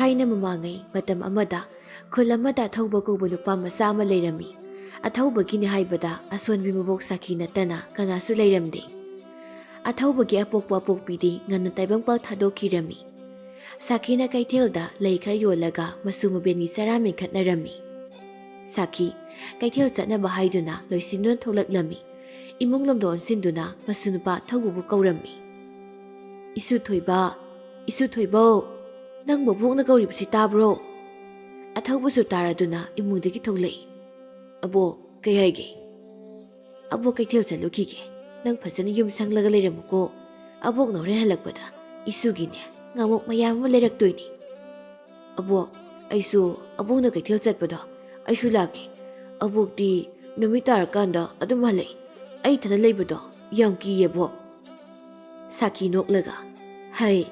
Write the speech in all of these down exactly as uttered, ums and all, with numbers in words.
ꯊꯥꯏꯅ ꯃꯃꯥꯡꯉꯩ ꯃꯇꯝ ꯑꯃꯗ ꯈꯨꯜ ꯑꯃꯗ ꯑꯊꯧꯕ ꯀꯧꯕ ꯅꯨꯄꯥ ꯃꯆꯥ ꯑꯃ ꯂꯩꯔꯝꯃꯤ꯫ ꯑꯊꯧꯕꯒꯤꯅꯤ ꯍꯥꯏꯕꯗ ꯑꯁꯣꯟꯕꯤ ꯃꯕꯣꯛ ꯁꯥꯈꯤ ꯅꯠꯇꯅ ꯀꯅꯥꯁꯨ ꯂꯩꯔꯝꯗꯦ꯫ ꯑꯊꯧꯕꯒꯤ ꯑꯄꯣꯛꯄ ꯑꯄꯣꯛꯄꯤꯗꯤ ꯉꯟꯅ ꯇꯥꯏꯕꯪꯄꯥꯜ ꯊꯥꯗꯣꯛꯈꯤꯔꯝꯃꯤ꯫ ꯁꯥꯈꯤꯅ ꯀꯩꯊꯦꯜꯗ ꯂꯩ ꯈꯔ ꯌꯣꯜꯂꯒ ꯃꯁꯨ ꯃꯕꯦꯟꯒꯤ ꯆꯔꯥ ꯃꯦꯟꯈꯠꯅꯔꯝꯃꯤ꯫ ꯁꯥꯈꯤ ꯀꯩꯊꯦꯜ ꯆꯠꯅꯕ ꯍꯥꯏꯗꯨꯅ ꯂꯣꯏꯁꯤꯟꯗꯨꯅ ꯊꯣꯛꯂꯛꯂꯝꯃꯤ꯫ ꯏꯃꯨꯡ ꯂꯣꯝꯗ ꯑꯣꯟꯁꯤꯟꯗꯨꯅ ꯃꯁꯨ ꯅꯨꯄꯥ ꯑꯊꯧꯕꯕꯨ ꯀꯧꯔꯝꯃꯤ꯫ "ꯏꯁꯨ ꯊꯣꯏꯕ, ꯏꯁꯨ ꯊꯣꯏꯕꯧ, ꯅꯪ ꯃꯕꯣꯛꯅ ꯀꯧꯔꯤꯕꯁꯤ ꯇꯥꯕ꯭ꯔꯣ?" ꯑꯊꯧꯕꯁꯨ ꯇꯥꯔꯗꯨꯅ ꯏꯃꯨꯡꯗꯒꯤ ꯊꯣꯛꯂꯛꯏ꯫ "ꯑꯕꯣꯛ, ꯀꯩ ꯍꯥꯏꯒꯦ?" "ꯑꯕꯣꯛ ꯀꯩꯊꯦꯜ ꯆꯠꯂꯨꯈꯤꯒꯦ꯫ ꯅꯪ ꯐꯖꯅ ꯌꯨꯝ ꯁꯪꯂꯒ ꯂꯩꯔꯝꯃꯨꯀꯣ꯫ ꯑꯕꯣꯛꯅ ꯍꯣꯔꯦꯟ ꯍꯜꯂꯛꯄꯗ ꯏꯁꯨꯒꯤꯅꯦ ꯉꯥꯃꯣꯛ ꯃꯌꯥꯝ ꯑꯃ ꯂꯩꯔꯛꯇꯣꯏꯅꯤ꯫" "ꯑꯕꯣꯛ, ꯑꯩꯁꯨ ꯑꯕꯣꯛꯅ ꯀꯩꯊꯦꯜ ꯆꯠꯄꯗꯣ ꯑꯩꯁꯨ ꯂꯥꯛꯀꯦ꯫ ꯑꯕꯣꯛꯇꯤ ꯅꯨꯃꯤꯠ ꯇꯥꯔꯀꯥꯟꯗ ꯑꯗꯨꯝ ꯍꯜꯂꯛꯏ꯫ ꯑꯩ ꯏꯊꯟꯗ ꯂꯩꯕꯗꯣ ꯌꯥꯝ ꯀꯤꯌꯦ ꯑꯕꯣꯛ꯫" ꯁꯥꯈꯤ ꯅꯣꯛꯂꯒ, "ꯍꯩ,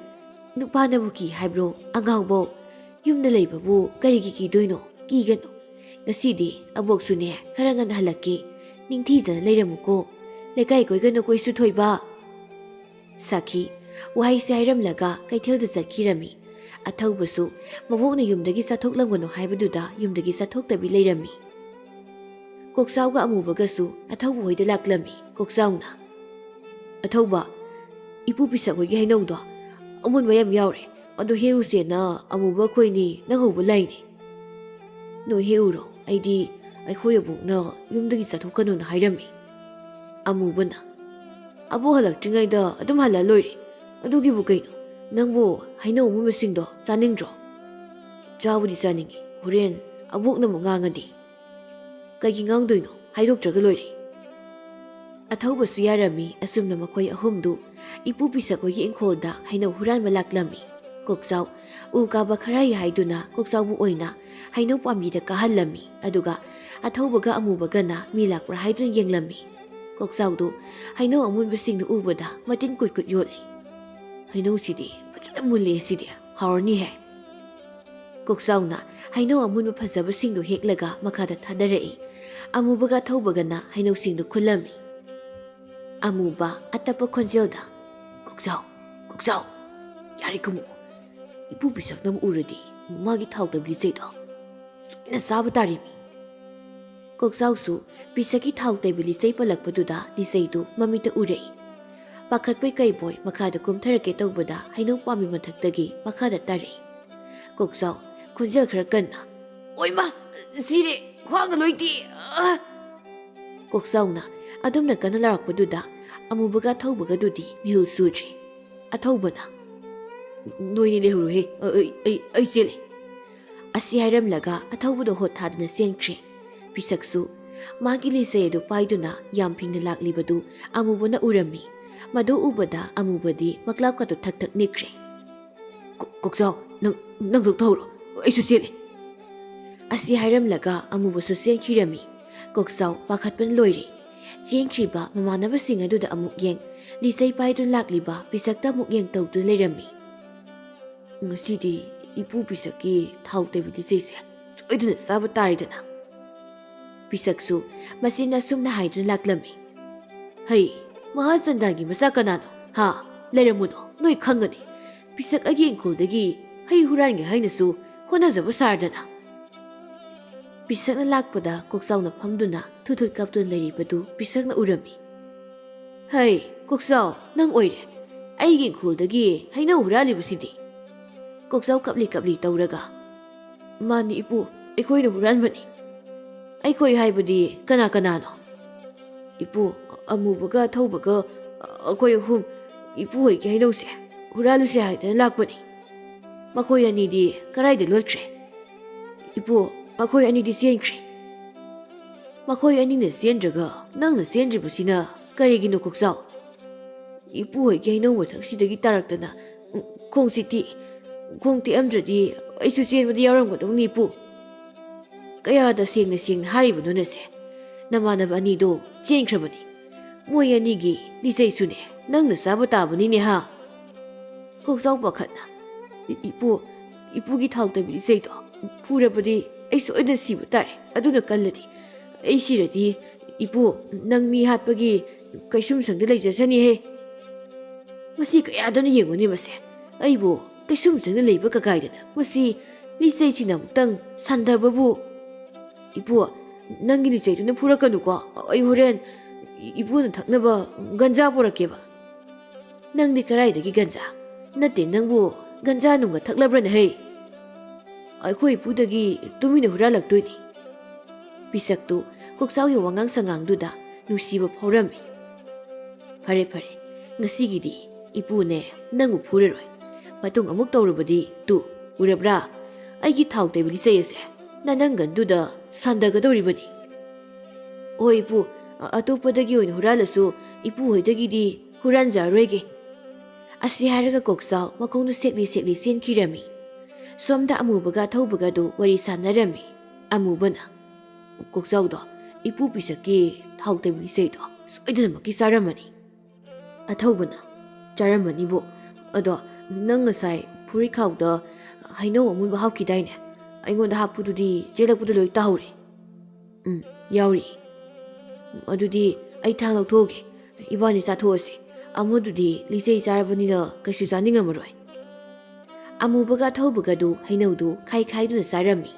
ꯅꯨꯄꯥꯅꯕꯨ ꯀꯤ ꯍꯥꯏꯕ꯭ꯔꯣ ꯑꯉꯥꯎꯕꯧ? ꯌꯨꯝꯗ ꯂꯩꯕꯕꯨ ꯀꯔꯤꯒꯤ ꯀꯤꯗꯣꯏꯅꯣ? ꯀꯤꯒꯅꯨ꯫ ꯉꯁꯤꯗꯤ ꯑꯕꯣꯛꯁꯨꯅꯦ ꯈꯔ ꯉꯟꯅ ꯍꯜꯂꯛꯀꯦ꯫ ꯅꯤꯡꯊꯤꯖꯅ ꯂꯩꯔꯝꯃꯨꯀꯣ꯫ ꯂꯩꯀꯥꯏ ꯀꯣꯏꯒꯅꯨꯀꯣ ꯏꯁꯨ ꯊꯣꯏꯕ꯫" ꯁꯥꯈꯤ ꯋꯥꯍꯩꯁꯦ ꯍꯥꯏꯔꯝꯂꯒ ꯀꯩꯊꯦꯜꯗ ꯆꯠꯈꯤꯔꯝꯃꯤ꯫ ꯑꯊꯧꯕꯁꯨ ꯃꯕꯣꯛꯅ ꯌꯨꯝꯗꯒꯤ ꯆꯠꯊꯣꯛꯂꯝꯒꯅꯨ ꯍꯥꯏꯕꯗꯨꯗ ꯌꯨꯝꯗꯒꯤ ꯆꯠꯊꯣꯛꯇꯕꯤ ꯂꯩꯔꯝꯃꯤ꯫ ꯀꯣꯛꯆꯥꯎꯒ ꯑꯃꯨꯕꯒꯁꯨ ꯑꯊꯧꯕ ꯍꯣꯏꯗ ꯂꯥꯛꯂꯝꯃꯤ꯫ ꯀꯣꯛꯆꯥꯎꯅ, "ꯑꯊꯧꯕ, ꯏꯄꯨ ꯄꯤꯁꯛ ꯍꯣꯏꯒꯤ ꯍꯩꯅꯧꯗꯣ ꯑꯃꯨꯟꯕ ꯌꯥꯝ ꯌꯥꯎꯔꯦ꯫ ꯑꯗꯨ ꯍꯦꯛꯎꯁꯦꯅ ꯑꯃꯨꯕ ꯑꯩꯈꯣꯏꯅꯤ ꯅꯪ ꯍꯧꯕ ꯂꯥꯛꯏꯅꯦ꯫" "ꯅꯣꯏ ꯍꯦꯛꯎꯔꯣ, ꯑꯩꯗꯤ ꯑꯩꯈꯣꯏ ꯑꯕꯣꯛꯅ ꯌꯨꯝꯗꯒꯤ ꯆꯠꯊꯣꯛꯀꯅꯨꯅ ꯍꯥꯏꯔꯝꯃꯤ꯫" ꯑꯃꯨꯕꯅ, "ꯑꯕꯣꯛ ꯍꯜꯂꯛꯇ꯭ꯔꯤꯉꯩꯗ ꯑꯗꯨꯝ ꯍꯜꯂ ꯂꯣꯏꯔꯦ꯫ ꯑꯗꯨꯒꯤꯕꯨ ꯀꯩꯅꯣ? ꯅꯪꯕꯨ ꯍꯩꯅꯧ ꯑꯃꯨꯟꯕꯁꯤꯡꯗꯣ ꯆꯥꯅꯤꯡꯗ꯭ꯔꯣ?" "ꯆꯥꯕꯨꯗꯤ ꯆꯥꯅꯤꯡꯉꯤ, ꯍꯣꯔꯦꯟ ꯑꯕꯣꯛꯅ ꯑꯃꯨꯛ ꯉꯥꯡꯉꯗꯤ꯫" "ꯀꯩꯒꯤ ꯉꯥꯡꯗꯣꯏꯅꯣ? ꯍꯥꯏꯗꯣꯛꯇ꯭ꯔꯒ ꯂꯣꯏꯔꯦ꯫" ꯑꯊꯧꯕꯁꯨ ꯌꯥꯔꯝꯃꯤ꯫ ꯑꯁꯨꯝꯅ ꯃꯈꯣꯏ ꯑꯍꯨꯝꯗꯨ ꯏꯄꯨ ꯄꯤꯁꯛ ꯍꯣꯏꯒꯤ ꯏꯪꯈꯣꯜꯗ ꯍꯩꯅꯧ ꯍꯨꯔꯥꯟꯕ ꯂꯥꯛꯂꯝꯃꯤ꯫ ꯀꯣꯛꯆꯥꯎ ꯎ ꯀꯥꯕ ꯈꯔ ꯍꯩ ꯍꯥꯏꯗꯨꯅ ꯀꯣꯛꯆꯥꯎꯕꯨ ꯑꯣꯏꯅ ꯍꯩꯅꯧ ꯄꯥꯝꯕꯤꯗ ꯀꯥꯍꯜꯂꯝꯃꯤ꯫ ꯑꯗꯨꯒ ꯑꯊꯧꯕꯒ ꯑꯃꯨꯕꯒꯅ ꯃꯤ ꯂꯥꯛꯄ꯭ꯔꯥ ꯍꯥꯏꯗꯨꯅ ꯌꯦꯡꯂꯝꯃꯤ꯫ ꯀꯣꯛꯆꯥꯎꯗꯨ ꯍꯩꯅꯧ ꯑꯃꯨꯟꯕꯁꯤꯡꯗꯨ ꯎꯕꯗ ꯃꯇꯤꯟ ꯀꯨꯠ ꯀꯨꯠ ꯌꯣꯠꯂꯤ꯫ "ꯍꯩꯅꯧꯁꯤꯗꯤ ꯐꯖꯅ ꯃꯨꯜꯂꯦ, ꯁꯤꯗꯤ ꯍꯥꯎꯔꯅꯤꯍꯦ꯫" ꯀꯣꯛꯆꯥꯎꯅ ꯍꯩꯅꯧ ꯑꯃꯨꯟꯕ ꯐꯖꯕꯁꯤꯡꯗꯨ ꯍꯦꯛꯂꯒ ꯃꯈꯥꯗ ꯊꯥꯗꯔꯛꯏ꯫ ꯑꯃꯨꯕꯒ ꯑꯊꯧꯕꯒꯅ ꯍꯩꯅꯧꯁꯤꯡꯗꯨ ꯈꯨꯜꯂꯝꯃꯤ꯫ ꯑꯃꯨꯕ ꯑꯇꯞꯄ ꯈꯣꯟꯖꯦꯜꯗ, "ꯀꯣꯛꯆꯥꯎ, ꯀꯣꯛꯆꯥꯎ, ꯌꯥꯔꯦ ꯀꯨꯝꯃꯛꯑꯣ꯫ ꯏꯄꯨ ꯄꯤꯁꯛꯅ ꯑꯃꯨꯛ ꯎꯔꯗꯤ ꯃꯥꯒꯤ ꯊꯥꯎ ꯇꯩꯕ ꯂꯤꯆꯩꯗꯣ ꯁꯣꯏꯅ ꯆꯥꯕ ꯇꯥꯔꯦꯃꯤ꯫ ꯀꯣꯛꯆꯥꯎꯁꯨ ꯄꯤꯁꯛꯀꯤ ꯊꯥꯎ ꯇꯩꯕ ꯂꯤꯆꯩ ꯄꯜꯂꯛꯄꯗꯨꯗ ꯂꯤꯆꯩꯗꯨ ꯃꯃꯤꯠꯇ ꯎꯔꯛꯏ꯫ ꯄꯥꯈꯠꯄꯣꯏ ꯀꯩꯕꯣꯏ ꯃꯈꯥꯗ ꯀꯨꯝꯊꯔꯛꯀꯦ ꯇꯧꯕꯗ ꯍꯩꯅꯧ ꯄꯥꯝꯕꯤ ꯃꯊꯛꯇꯒꯤ ꯃꯈꯥꯗ ꯇꯥꯔꯛꯏ꯫ ꯀꯣꯛꯆꯥꯎ, ꯈꯣꯟꯖꯦꯜ ꯈꯔ ꯀꯟꯅ, "ꯑꯣꯏꯃ! ꯁꯤꯔꯦ! ꯈ꯭ꯋꯥꯡꯒ ꯂꯣꯏ ꯇꯦꯛꯑꯦ!" ꯑ! ꯀꯣꯛꯆꯥꯎꯅ ꯑꯗꯨꯝꯅ ꯀꯟꯅ ꯂꯥꯎꯔꯛꯄꯗꯨꯗ ꯑꯃꯨꯕꯒ ꯑꯊꯧꯕꯒꯗꯨꯗꯤ ꯃꯤꯍꯨꯜ ꯁꯨꯗ꯭ꯔꯦ꯫ ꯑꯊꯧꯕꯅ, "ꯅꯣꯏꯅꯤ ꯂꯩꯍꯧꯔꯨꯍꯦ, ꯑ-, ꯑꯩ, ꯑꯩ, ꯑꯩ ꯆꯦꯜꯂꯦ!" ꯑꯁꯤ ꯍꯥꯏꯔꯝꯂꯒ ꯑꯊꯧꯕꯗꯣ ꯍꯣꯠ ꯊꯥꯗꯨꯅ ꯆꯦꯟꯈ꯭ꯔꯦ꯫ ꯄꯤꯁꯛꯁꯨ ꯃꯥꯒꯤ ꯂꯤꯆꯩ ꯑꯗꯨ ꯄꯥꯏꯗꯨꯅ ꯌꯥꯝ ꯐꯤꯡꯅ ꯂꯥꯛꯂꯤꯕꯗꯨ ꯑꯃꯨꯕꯅ ꯎꯔꯝꯃꯤ꯫ ꯃꯗꯨ ꯎꯕꯗ ꯑꯃꯨꯕꯗꯤ ꯃꯀ꯭ꯂꯥꯞꯀꯗꯨ ꯊꯛ ꯊꯛ ꯅꯤꯛꯈ꯭ꯔꯦ꯫ "ꯀꯣ-, ꯀꯣꯛꯆꯥꯎ, ꯅꯪ, ꯅꯪ ꯊꯣꯛꯍꯧꯔꯣ, ꯑꯩꯁꯨ ꯆꯦꯜꯂꯦ!" ꯑꯁꯤ ꯍꯥꯏꯔꯝꯂꯒ ꯑꯃꯨꯕꯁꯨ ꯆꯦꯟꯈꯤꯔꯝꯃꯤ꯫ ꯀꯣꯛꯆꯥꯎ ꯄꯥꯈꯠꯄꯅ ꯂꯣꯏꯔꯦ꯫ ꯆꯦꯟꯈ꯭ꯔꯤꯕ ꯃꯃꯥꯟꯅꯕꯁꯤꯡ ꯑꯗꯨꯗ ꯑꯃꯨꯛ ꯌꯦꯡ, ꯂꯤꯆꯩ ꯄꯥꯏꯗꯨꯅ ꯂꯥꯛꯂꯤꯕ ꯄꯤꯁꯛꯇ ꯑꯃꯨꯛ ꯌꯦꯡ ꯇꯧꯗꯨꯅ ꯂꯩꯔꯝꯃꯤ꯫ "ꯉꯁꯤꯗꯤ ꯏꯄꯨ ꯄꯤꯁꯛꯀꯤ ꯊꯥꯎ ꯇꯩꯕ ꯂꯤꯆꯩꯁꯦ ꯁꯣꯏꯗꯅ ꯆꯥꯕ ꯇꯥꯔꯦꯗꯅ!" ꯄꯤꯁꯛꯁꯨ ꯃꯆꯤꯟ ꯑꯁꯨꯝꯅ ꯍꯥꯏꯗꯨꯅ ꯂꯥꯛꯂꯝꯃꯤ꯫ "ꯍꯩ, ꯃꯍꯥꯆꯟꯗꯥꯟꯒꯤ ꯃꯆꯥ ꯀꯅꯥꯅꯣ? ꯍꯥ? ꯂꯩꯔꯝꯃꯨꯅꯣ, ꯅꯣꯏ ꯈꯪꯒꯅꯤ꯫ ꯄꯤꯁꯛ ꯑꯩꯒꯤ ꯏꯪꯈꯣꯜꯗꯒꯤ ꯍꯩ ꯍꯨꯔꯥꯟꯒꯦ ꯍꯥꯏꯅꯁꯨ ꯍꯣꯠꯅꯖꯕ ꯁꯥꯔꯗꯅ!" ꯄꯤꯁꯛꯅ ꯂꯥꯛꯄꯗ ꯀꯣꯛꯆꯥꯎꯅ ꯐꯝꯗꯨꯅ ꯊꯨꯠ ꯊꯨꯠ ꯀꯥꯞꯇꯨꯅ ꯂꯩꯔꯤꯕꯗꯨ ꯄꯤꯁꯛꯅ ꯎꯔꯝꯃꯤ꯫ "ꯍꯩ, ꯀꯣꯛꯆꯥꯎ, ꯅꯪ ꯑꯣꯏꯔꯦ ꯑꯩꯒꯤ ꯏꯪꯈꯣꯜꯗꯒꯤ ꯍꯩꯅꯧ ꯍꯨꯔꯥꯜꯂꯤꯕꯁꯤꯗꯤ!" ꯀꯣꯛꯆꯥꯎ ꯀꯞꯂꯤ ꯀꯞꯂꯤ ꯇꯧꯔꯒ, "ꯃꯥꯅꯤ ꯏꯄꯨ, ꯑꯩꯈꯣꯏꯅ ꯍꯨꯔꯥꯟꯕꯅꯤ꯫" "ꯑꯩꯈꯣꯏ ꯍꯥꯏꯕꯗꯤ ꯀꯅꯥ ꯀꯅꯥꯅꯣ?" "ꯏꯄꯨ, ꯑꯃꯨꯕꯒ ꯑꯊꯧꯕꯒ ꯑꯩꯈꯣꯏ ꯑꯍꯨꯝ ꯏꯄꯨ ꯍꯣꯏꯒꯤ ꯍꯩꯅꯧꯁꯦ ꯍꯨꯔꯥꯜꯂꯨꯁꯦ ꯍꯥꯏꯗꯅ ꯂꯥꯛꯄꯅꯤ꯫ ꯃꯈꯣꯏ ꯑꯅꯤꯗꯤ ꯀꯗꯥꯏꯗ ꯂꯣꯠꯈ꯭ꯔꯦ?" "ꯏꯄꯨ, ꯃꯈꯣꯏ ꯑꯅꯤꯗꯤ ꯆꯦꯟꯈ꯭ꯔꯦ꯫" "ꯃꯈꯣꯏ ꯑꯅꯤꯅ ꯆꯦꯟꯗ꯭ꯔꯒ ꯅꯪꯅ ꯆꯦꯟꯗ꯭ꯔꯤꯕꯁꯤꯅ ꯀꯔꯤꯒꯤꯅꯣ, ꯀꯣꯛꯆꯥꯎ?" "ꯏꯄꯨ ꯍꯣꯏꯒꯤ ꯍꯩꯅꯧ ꯃꯊꯛꯁꯤꯗꯒꯤ ꯇꯥꯔꯛꯇꯅ, ꯎꯝ, ꯈꯣꯡꯁꯤ ꯇꯦꯛꯏ꯫ ꯈꯣꯡ ꯇꯦꯛꯑꯝꯗ꯭ꯔꯗꯤ ꯑꯩꯁꯨ ꯆꯦꯟꯕꯗ ꯌꯥꯎꯔꯝꯒꯗꯧꯅꯤ, ꯏꯄꯨ꯫" "ꯀꯌꯥꯗ ꯁꯦꯡꯅ ꯁꯦꯡꯅ ꯍꯥꯏꯔꯤꯕꯅꯣ ꯅꯁꯦ? ꯅꯃꯥꯟꯅꯕ ꯑꯅꯤꯗꯣ ꯆꯦꯟꯈ꯭ꯔꯕꯅꯤ꯫ ꯃꯣꯏ ꯑꯅꯤꯒꯤ ꯂꯤꯆꯩꯁꯨꯅꯦ ꯅꯪꯅ ꯆꯥꯕ ꯇꯥꯕꯅꯤꯅꯦ, ꯍꯥ?" ꯀꯣꯛꯆꯥꯎ ꯄꯥꯈꯠꯅ, "ꯏ-, ꯏꯄꯨ, ꯏꯄꯨꯒꯤ ꯊꯥꯎ ꯇꯩꯕ ꯂꯤꯆꯩꯗꯣ ꯄꯨꯔꯕꯗꯤ ꯑꯩ ꯁꯣꯏꯗꯅ ꯁꯤꯕ ꯇꯥꯔꯦ꯫ ꯑꯗꯨꯅ ꯀꯜꯂꯗꯤ, ꯑꯩ ꯁꯤꯔꯗꯤ, ꯏꯄꯨ, ꯅꯪ ꯃꯤ ꯍꯥꯠꯄꯒꯤ ꯀꯩꯁꯨꯝꯁꯪꯗ ꯂꯩꯖꯁꯅꯤꯍꯦ꯫ ꯃꯁꯤ ꯀꯌꯥꯗꯅ ꯌꯦꯡꯉꯨꯅꯦ ꯃꯁꯦ꯫ ꯑꯩꯕꯨ ꯀꯩꯁꯨꯝꯁꯪꯗ ꯂꯩꯕ ꯀꯀꯥꯏꯗꯅ ꯃꯁꯤ ꯂꯤꯆꯩꯁꯤꯅ ꯑꯃꯨꯛꯇꯪ ꯁꯥꯟꯊꯕꯕꯨ꯫ "ꯏꯄꯨ, ꯅꯪꯒꯤ ꯂꯤꯆꯩꯗꯨꯅ ꯐꯨꯔꯛꯀꯅꯨꯀꯣ꯫ ꯑꯩ ꯍꯣꯔꯦꯟ ꯏꯄꯨꯅ ꯊꯛꯅꯕ ꯒꯟꯖꯥ ꯄꯨꯔꯛꯀꯦꯕ꯫" "ꯅꯪꯗꯤ ꯀꯗꯥꯏꯗꯒꯤ ꯒꯟꯖꯥ? ꯅꯠꯇꯦ, ꯅꯪꯕꯨ ꯒꯟꯖꯥ ꯅꯨꯡꯒ ꯊꯛꯂꯕ꯭ꯔꯅꯦ ꯍꯩ? ꯑꯩꯈꯣꯏ ꯏꯄꯨꯗꯒꯤ ꯇꯨꯃꯤꯟꯅ ꯍꯨꯔꯥꯜꯂꯛꯇꯣꯏꯅꯤ꯫" ꯄꯤꯁꯛꯇꯨ ꯀꯣꯛꯆꯥꯎꯒꯤ ꯋꯥꯉꯥꯡ ꯁꯉꯥꯡꯗꯨꯗ ꯅꯨꯡꯁꯤꯕ ꯐꯥꯎꯔꯝꯃꯤ꯫ "ꯐꯔꯦ, ꯐꯔꯦ, ꯉꯁꯤꯒꯤꯗꯤ ꯏꯄꯨꯅꯦ ꯅꯪꯕꯨ ꯐꯨꯔꯔꯣꯏ꯫ ꯃꯇꯨꯡ ꯑꯃꯨꯛ ꯇꯧꯔꯨꯕꯗꯤ ꯇꯨ, ꯎꯔꯕ꯭ꯔꯥ? ꯑꯩꯒꯤ ꯊꯥꯎ ꯇꯩꯕ ꯂꯤꯆꯩ ꯑꯁꯦ ꯅꯅꯪꯒꯟꯗꯨꯗ ꯁꯥꯟꯗꯒꯗꯧꯔꯤꯕꯅꯤ꯫" "ꯍꯣꯏ ꯏꯄꯨ, ꯑ-, ꯑꯇꯣꯞꯄꯗꯒꯤ ꯑꯣꯏꯅ ꯍꯨꯔꯥꯜꯂꯁꯨ ꯏꯄꯨ ꯍꯣꯏꯗꯒꯤꯗꯤ ꯍꯨꯔꯥꯟꯖꯔꯣꯏꯒꯦ꯫" ꯑꯁꯤ ꯍꯥꯏꯔꯒ ꯀꯣꯛꯆꯥꯎ ꯃꯈꯣꯡꯗꯨ ꯁꯦꯛꯂꯤ ꯁꯦꯛꯂꯤ ꯆꯦꯟꯈꯤꯔꯝꯃꯤ꯫ ꯁꯣꯝꯗ ꯑꯃꯨꯕꯒ ꯑꯊꯧꯕꯒꯗꯨ ꯋꯥꯔꯤ ꯁꯥꯟꯅꯔꯝꯃꯤ꯫ ꯑꯃꯨꯕꯅ, "ꯀꯣꯛꯆꯥꯎꯗꯣ, ꯏꯄꯨ ꯄꯤꯁꯛꯀꯤ ꯊꯥꯎ ꯇꯩꯕ ꯂꯤꯆꯩꯗꯣ ꯁꯣꯏꯗꯅꯃꯛꯀꯤ ꯆꯥꯔꯝꯃꯅꯤ꯫" ꯑꯊꯧꯕꯅ, "ꯆꯥꯔꯝꯃꯅꯤꯕꯨ꯫ ꯑꯗꯣ ꯅꯪ ꯉꯁꯥꯏ ꯐꯨꯔꯤꯠꯈꯥꯎꯗ ꯍꯩꯅꯧ ꯑꯃꯨꯟꯕ ꯍꯥꯞꯈꯤꯗꯥꯏꯅꯦ? ꯑꯩꯉꯣꯟꯗ ꯍꯥꯞꯄꯗꯨꯗꯤ ꯆꯦꯜꯂꯛꯄꯗ ꯂꯣꯏ ꯇꯥꯍꯧꯔꯦ꯫" "ꯎꯝ, ꯌꯥꯎꯔꯤ꯫" "ꯑꯗꯨꯗꯤ ꯑꯩ ꯊꯥꯡ ꯂꯧꯊꯣꯛꯑꯒꯦ꯫ ꯏꯕꯥꯅꯤ ꯆꯥꯊꯣꯛꯑꯁꯤ꯫ ꯑꯃꯗꯨꯗꯤ ꯂꯤꯆꯩ ꯆꯥꯔꯕꯅꯤꯅ ꯀꯩꯁꯨ ꯆꯥꯅꯤꯡꯉꯝꯃꯔꯣꯏ꯫" ꯑꯃꯨꯕꯒ ꯑꯊꯧꯕꯒꯗꯨ ꯍꯩꯅꯧꯗꯨ ꯈꯥꯏ ꯈꯥꯏꯗꯨꯅ ꯆꯥꯔꯝꯃꯤ꯫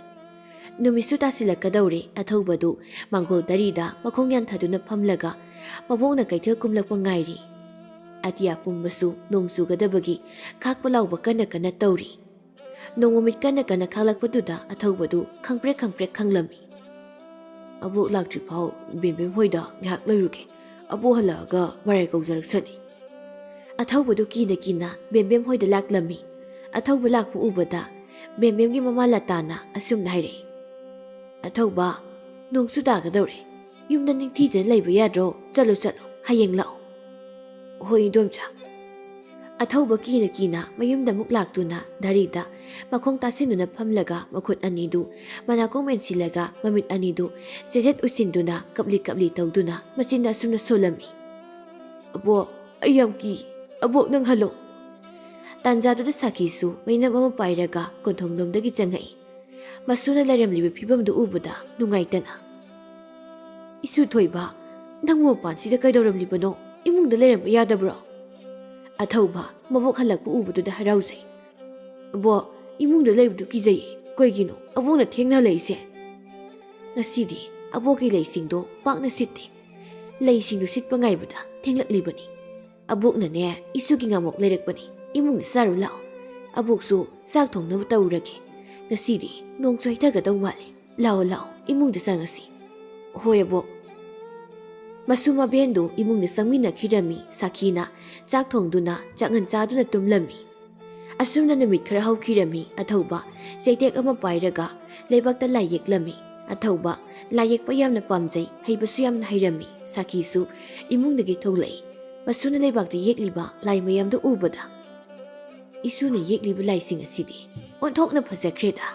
ꯅꯨꯃꯤꯠꯁꯨ ꯇꯥꯁꯤꯜꯂꯛꯀꯗꯧꯔꯦ꯫ ꯑꯊꯧꯕꯗꯨ ꯃꯥꯡꯒꯣꯜ ꯇꯔꯤꯗ ꯃꯈꯣꯡ ꯌꯥꯟꯊꯗꯨꯅ ꯐꯝꯂꯒ ꯃꯕꯣꯛꯅ ꯀꯩꯊꯦꯜ ꯀꯨꯝꯂꯛꯄ ꯉꯥꯏꯔꯤ꯫ ꯑꯇꯤꯌꯥ ꯄꯨꯝꯕꯁꯨ ꯅꯣꯡ ꯆꯨꯒꯗꯕꯒꯤ ꯈꯥꯛꯄ ꯂꯥꯎꯕ ꯀꯟꯅ ꯀꯟꯅ ꯇꯧꯔꯤ꯫ ꯅꯣꯡꯃꯃꯤꯠ ꯀꯟꯅ ꯀꯟꯅ ꯈꯥꯛꯂꯛꯄꯗꯨꯗ ꯑꯊꯧꯕꯗꯨ ꯈꯪꯄ꯭ꯔꯦꯛ ꯈꯪꯄ꯭ꯔꯦꯛ ꯈꯪꯂꯝꯃꯤ꯫ "ꯑꯕꯣꯛ ꯂꯥꯛꯇ꯭ꯔꯤꯐꯥꯎ ꯕꯦꯝꯕꯦꯝ ꯍꯣꯏꯗ ꯉꯥꯏꯍꯥꯛ ꯂꯩꯔꯨꯒꯦ꯫ ꯑꯕꯣꯛ ꯍꯜꯂꯛꯑꯒ ꯃꯔꯥꯏ ꯀꯧꯖꯔꯛꯁꯅꯤ꯫" ꯑꯊꯧꯕꯗꯨ ꯀꯤꯅ ꯀꯤꯅ ꯕꯦꯝꯕꯦꯝ ꯍꯣꯏꯗ ꯂꯥꯛꯂꯝꯃꯤ꯫ ꯑꯊꯧꯕ ꯂꯥꯛꯄ ꯎꯕꯗ ꯕꯦꯝꯕꯦꯝꯒꯤ ꯃꯃꯥ ꯂꯇꯥꯅ ꯑꯁꯨꯝꯅ ꯍꯥꯏꯔꯛꯏ, "ꯑꯊꯧꯕ, ꯅꯣꯡꯁꯨ ꯇꯥꯒꯗꯧꯔꯦ꯫ ꯌꯨꯝꯗ ꯅꯤꯡꯊꯤꯖꯅ ꯂꯩꯕ ꯌꯥꯗ꯭ꯔꯣ? ꯆꯠꯂꯣ, ꯆꯠꯂꯣ, ꯍꯌꯦꯡ ꯂꯥꯛꯑꯣ꯫" "ꯍꯣꯏ, ꯏꯗꯣꯝꯆꯥ꯫" ꯑꯊꯧꯕ ꯀꯤꯅ ꯀꯤꯅ ꯃꯌꯨꯝꯗ ꯑꯃꯨꯛ ꯂꯥꯛꯇꯨꯅ ꯙꯔꯤꯗ ꯃꯈꯣꯡ ꯇꯥꯁꯤꯟꯗꯨꯅ ꯐꯝꯂꯒ ꯃꯈꯨꯠ ꯑꯅꯤꯗꯨ ꯃꯅꯥꯀꯣꯡ ꯃꯦꯟꯁꯤꯜꯂꯒ ꯃꯃꯤꯠ ꯑꯅꯤꯗꯨ ꯆꯦꯖꯦꯠ ꯎꯏꯁꯤꯟꯗꯨꯅ ꯀꯞꯂꯤ ꯀꯞꯂꯤ ꯇꯧꯗꯨꯅ ꯃꯆꯤꯟꯗ ꯑꯁꯨꯝꯅ ꯁꯣꯜꯂꯝꯃꯤ, "ꯑꯕꯣꯛ, ꯑꯩ ꯌꯥꯝ ꯀꯤ꯫ ꯑꯕꯣꯛ, ꯅꯪ ꯍꯜꯂꯣ꯫" ꯇꯥꯟꯖꯥꯗꯨꯗ ꯁꯥꯈꯤꯁꯨ ꯃꯩꯅꯝ ꯑꯃ ꯄꯥꯏꯔꯒ ꯀꯣꯟꯊꯣꯡꯂꯣꯝꯗꯒꯤ ꯆꯪꯉꯛꯏ꯫ ꯃꯁꯨꯅ ꯂꯩꯔꯝꯂꯤꯕ ꯐꯤꯕꯝꯗꯨ ꯎꯕꯗ ꯅꯨꯡꯉꯥꯏꯇꯅ, "ꯏꯁꯨ ꯊꯣꯏꯕ, ꯅꯪꯕꯨ ꯃꯄꯥꯟꯁꯤꯗ ꯀꯩꯗꯧꯔꯝꯂꯤꯕꯅꯣ? ꯏꯃꯨꯡꯗ ꯂꯩꯔꯝꯕ ꯌꯥꯗꯕ꯭ꯔꯣ?" ꯑꯊꯧꯕ ꯃꯕꯣꯛ ꯍꯜꯂꯛꯄ ꯎꯕꯗꯨꯗ ꯍꯔꯥꯎꯖꯩ꯫ "ꯑꯕꯣꯛ, ꯏꯃꯨꯡꯗ ꯂꯩꯕꯗꯨ ꯀꯤꯖꯩꯌꯦ꯫ ꯀꯩꯒꯤꯅꯣ ꯑꯕꯣꯛꯅ ꯊꯦꯡꯅ ꯍꯜꯂꯛꯏꯁꯦ?" "ꯉꯁꯤꯗꯤ ꯑꯕꯣꯛꯀꯤ ꯂꯩꯁꯤꯡꯗꯣ ꯄꯥꯛꯅ ꯁꯤꯠꯇꯦ꯫ ꯂꯩꯁꯤꯡꯗꯨ ꯁꯤꯠꯄ ꯉꯥꯏꯕꯗ ꯊꯦꯡꯂꯛꯂꯤꯕꯅꯤ꯫ ꯑꯕꯣꯛꯅꯅꯦ, ꯏꯁꯨꯒꯤ ꯉꯥꯃꯣꯛ ꯂꯩꯔꯛꯄꯅꯤ꯫ ꯏꯃꯨꯡꯗ ꯆꯥꯔꯨ ꯂꯥꯛꯑꯣ꯫ ꯑꯕꯣꯛꯁꯨ ꯆꯥꯛ ꯊꯣꯡꯅꯕ ꯇꯧꯔꯒꯦ꯫ ꯉꯁꯤꯗꯤ ꯅꯣꯡꯁꯨ ꯍꯩꯊꯒꯗꯧ ꯃꯥꯜꯂꯦ꯫ ꯂꯥꯛꯑꯣ, ꯂꯥꯛꯑꯣ, ꯏꯃꯨꯡꯗ ꯆꯪꯉꯁꯤ꯫" "ꯍꯣꯏ, ꯑꯕꯣꯛ꯫" ꯃꯁꯨ ꯃꯕꯦꯟꯗꯨ ꯏꯃꯨꯡꯗ ꯆꯪꯃꯤꯟꯅꯈꯤꯔꯝꯃꯤ꯫ ꯁꯥꯈꯤꯅ ꯆꯥꯛ ꯊꯣꯡꯗꯨꯅ ꯆꯥꯛꯉꯟ ꯆꯥꯗꯨꯅ ꯇꯨꯝꯂꯝꯃꯤ꯫ ꯑꯁꯨꯝꯅ ꯅꯨꯃꯤꯠ ꯈꯔ ꯍꯧꯈꯤꯔꯝꯃꯤ꯫ ꯑꯊꯧꯕ ꯆꯩꯇꯦꯛ ꯑꯃ ꯄꯥꯏꯔꯒ ꯂꯩꯕꯥꯛꯇ ꯂꯥꯏ ꯌꯦꯛꯂꯝꯃꯤ꯫ ꯑꯊꯧꯕ ꯂꯥꯏ ꯌꯦꯛꯄ ꯌꯥꯝꯅ ꯄꯥꯝꯖꯩ, ꯍꯩꯕꯁꯨ ꯌꯥꯝꯅ ꯍꯩꯔꯝꯃꯤ꯫ ꯁꯥꯈꯤꯁꯨ ꯏꯃꯨꯡꯗꯒꯤ ꯊꯣꯛꯂꯛꯏ꯫ ꯃꯁꯨꯅ ꯂꯩꯕꯥꯛꯇ ꯌꯦꯛꯂꯤꯕ ꯂꯥꯏ ꯃꯌꯥꯝꯗꯨ ꯎꯕꯗ, "ꯏꯁꯨꯅ ꯌꯦꯛꯂꯤꯕ ꯂꯥꯏꯁꯤꯡ ꯑꯁꯤꯗꯤ ꯑꯣꯟꯊꯣꯛꯅ ꯐꯖꯈ꯭ꯔꯦꯗ꯫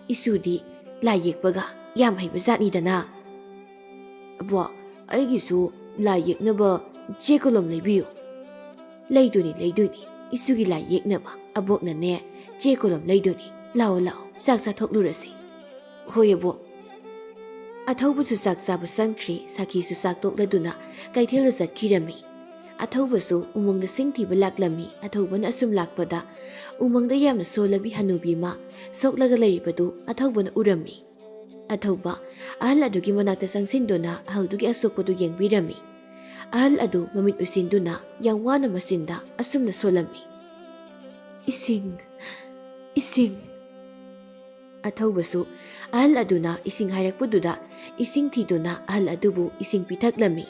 ꯏꯁꯨꯗꯤ ꯂꯥꯏ ꯌꯦꯛꯄꯒ ꯌꯥꯝ ꯍꯩꯕ ꯖꯥꯠꯅꯤꯗꯅ꯫" "ꯑꯕꯣꯛ, ꯑꯩꯒꯤꯁꯨ ꯂꯥꯏ ꯌꯦꯛꯅꯕ ꯆꯦ ꯀꯣꯂꯣꯝ ꯂꯩꯕꯤꯌꯨ꯫" "ꯂꯩꯗꯣꯏꯅꯤ, ꯂꯩꯗꯣꯏꯅꯤ, ꯏꯁꯨꯒꯤ ꯂꯥꯏ ꯌꯦꯛꯅꯕ꯫ ꯑꯕꯣꯛꯅꯅꯦ ꯆꯦ ꯀꯣꯂꯣꯝ ꯂꯩꯗꯣꯏꯅꯤ꯫ ꯂꯥꯛꯑꯣ, ꯂꯥꯛꯑꯣ, ꯆꯥꯛ ꯆꯥꯊꯣꯛꯂꯨꯔꯁꯤ꯫" "ꯍꯣꯏ, ꯑꯕꯣꯛ꯫" ꯑꯊꯧꯕꯁꯨ ꯆꯥꯛ ꯆꯥꯕ ꯆꯪꯈ꯭ꯔꯦ꯫ ꯁꯥꯈꯤꯁꯨ ꯆꯥꯛ ꯇꯣꯛꯂꯗꯨꯅ ꯀꯩꯊꯦꯜꯗ ꯆꯠꯈꯤꯔꯝꯃꯤ꯫ ꯑꯊꯧꯕꯁꯨ ꯎꯃꯪꯗ ꯁꯤꯡ ꯊꯤꯕ ꯂꯥꯛꯂꯝꯃꯤ꯫ ꯑꯊꯧꯕꯅ ꯑꯁꯨꯝ ꯂꯥꯛꯄꯗ ꯎꯃꯪꯗ ꯌꯥꯝꯅ ꯁꯣꯜꯂꯕꯤ ꯍꯅꯨꯕꯤ ꯑꯃ ꯁꯣꯛꯂꯒ ꯂꯩꯔꯤꯕꯗꯨ ꯑꯊꯧꯕꯅ ꯎꯔꯝꯃꯤ꯫ ꯑꯊꯧꯕ ꯑꯍꯜ ꯑꯗꯨꯒꯤ ꯃꯅꯥꯛꯇ ꯆꯪꯁꯤꯟꯗꯨꯅ ꯑꯍꯜꯗꯨꯒꯤ ꯑꯁꯣꯛꯄꯗꯨ ꯌꯦꯡꯕꯤꯔꯝꯃꯤ꯫ ꯑꯍꯜ ꯑꯗꯨ ꯃꯃꯤꯠ ꯎꯏꯁꯤꯟꯗꯨꯅ ꯌꯥꯝ ꯋꯥꯅ ꯃꯆꯤꯟꯗ ꯑꯁꯨꯝꯅ ꯁꯣꯜꯂꯝꯃꯤ, "ꯏꯁꯤꯡ, ꯏꯁꯤꯡ꯫" ꯑꯊꯧꯕꯁꯨ ꯑꯍꯜ ꯑꯗꯨꯅ ꯏꯁꯤꯡ ꯍꯥꯏꯔꯛꯄꯗꯨꯗ ꯏꯁꯤꯡ ꯊꯤꯗꯨꯅ ꯑꯍꯜ ꯑꯗꯨꯕꯨ ꯏꯁꯤꯡ ꯄꯤꯊꯛꯂꯝꯃꯤ꯫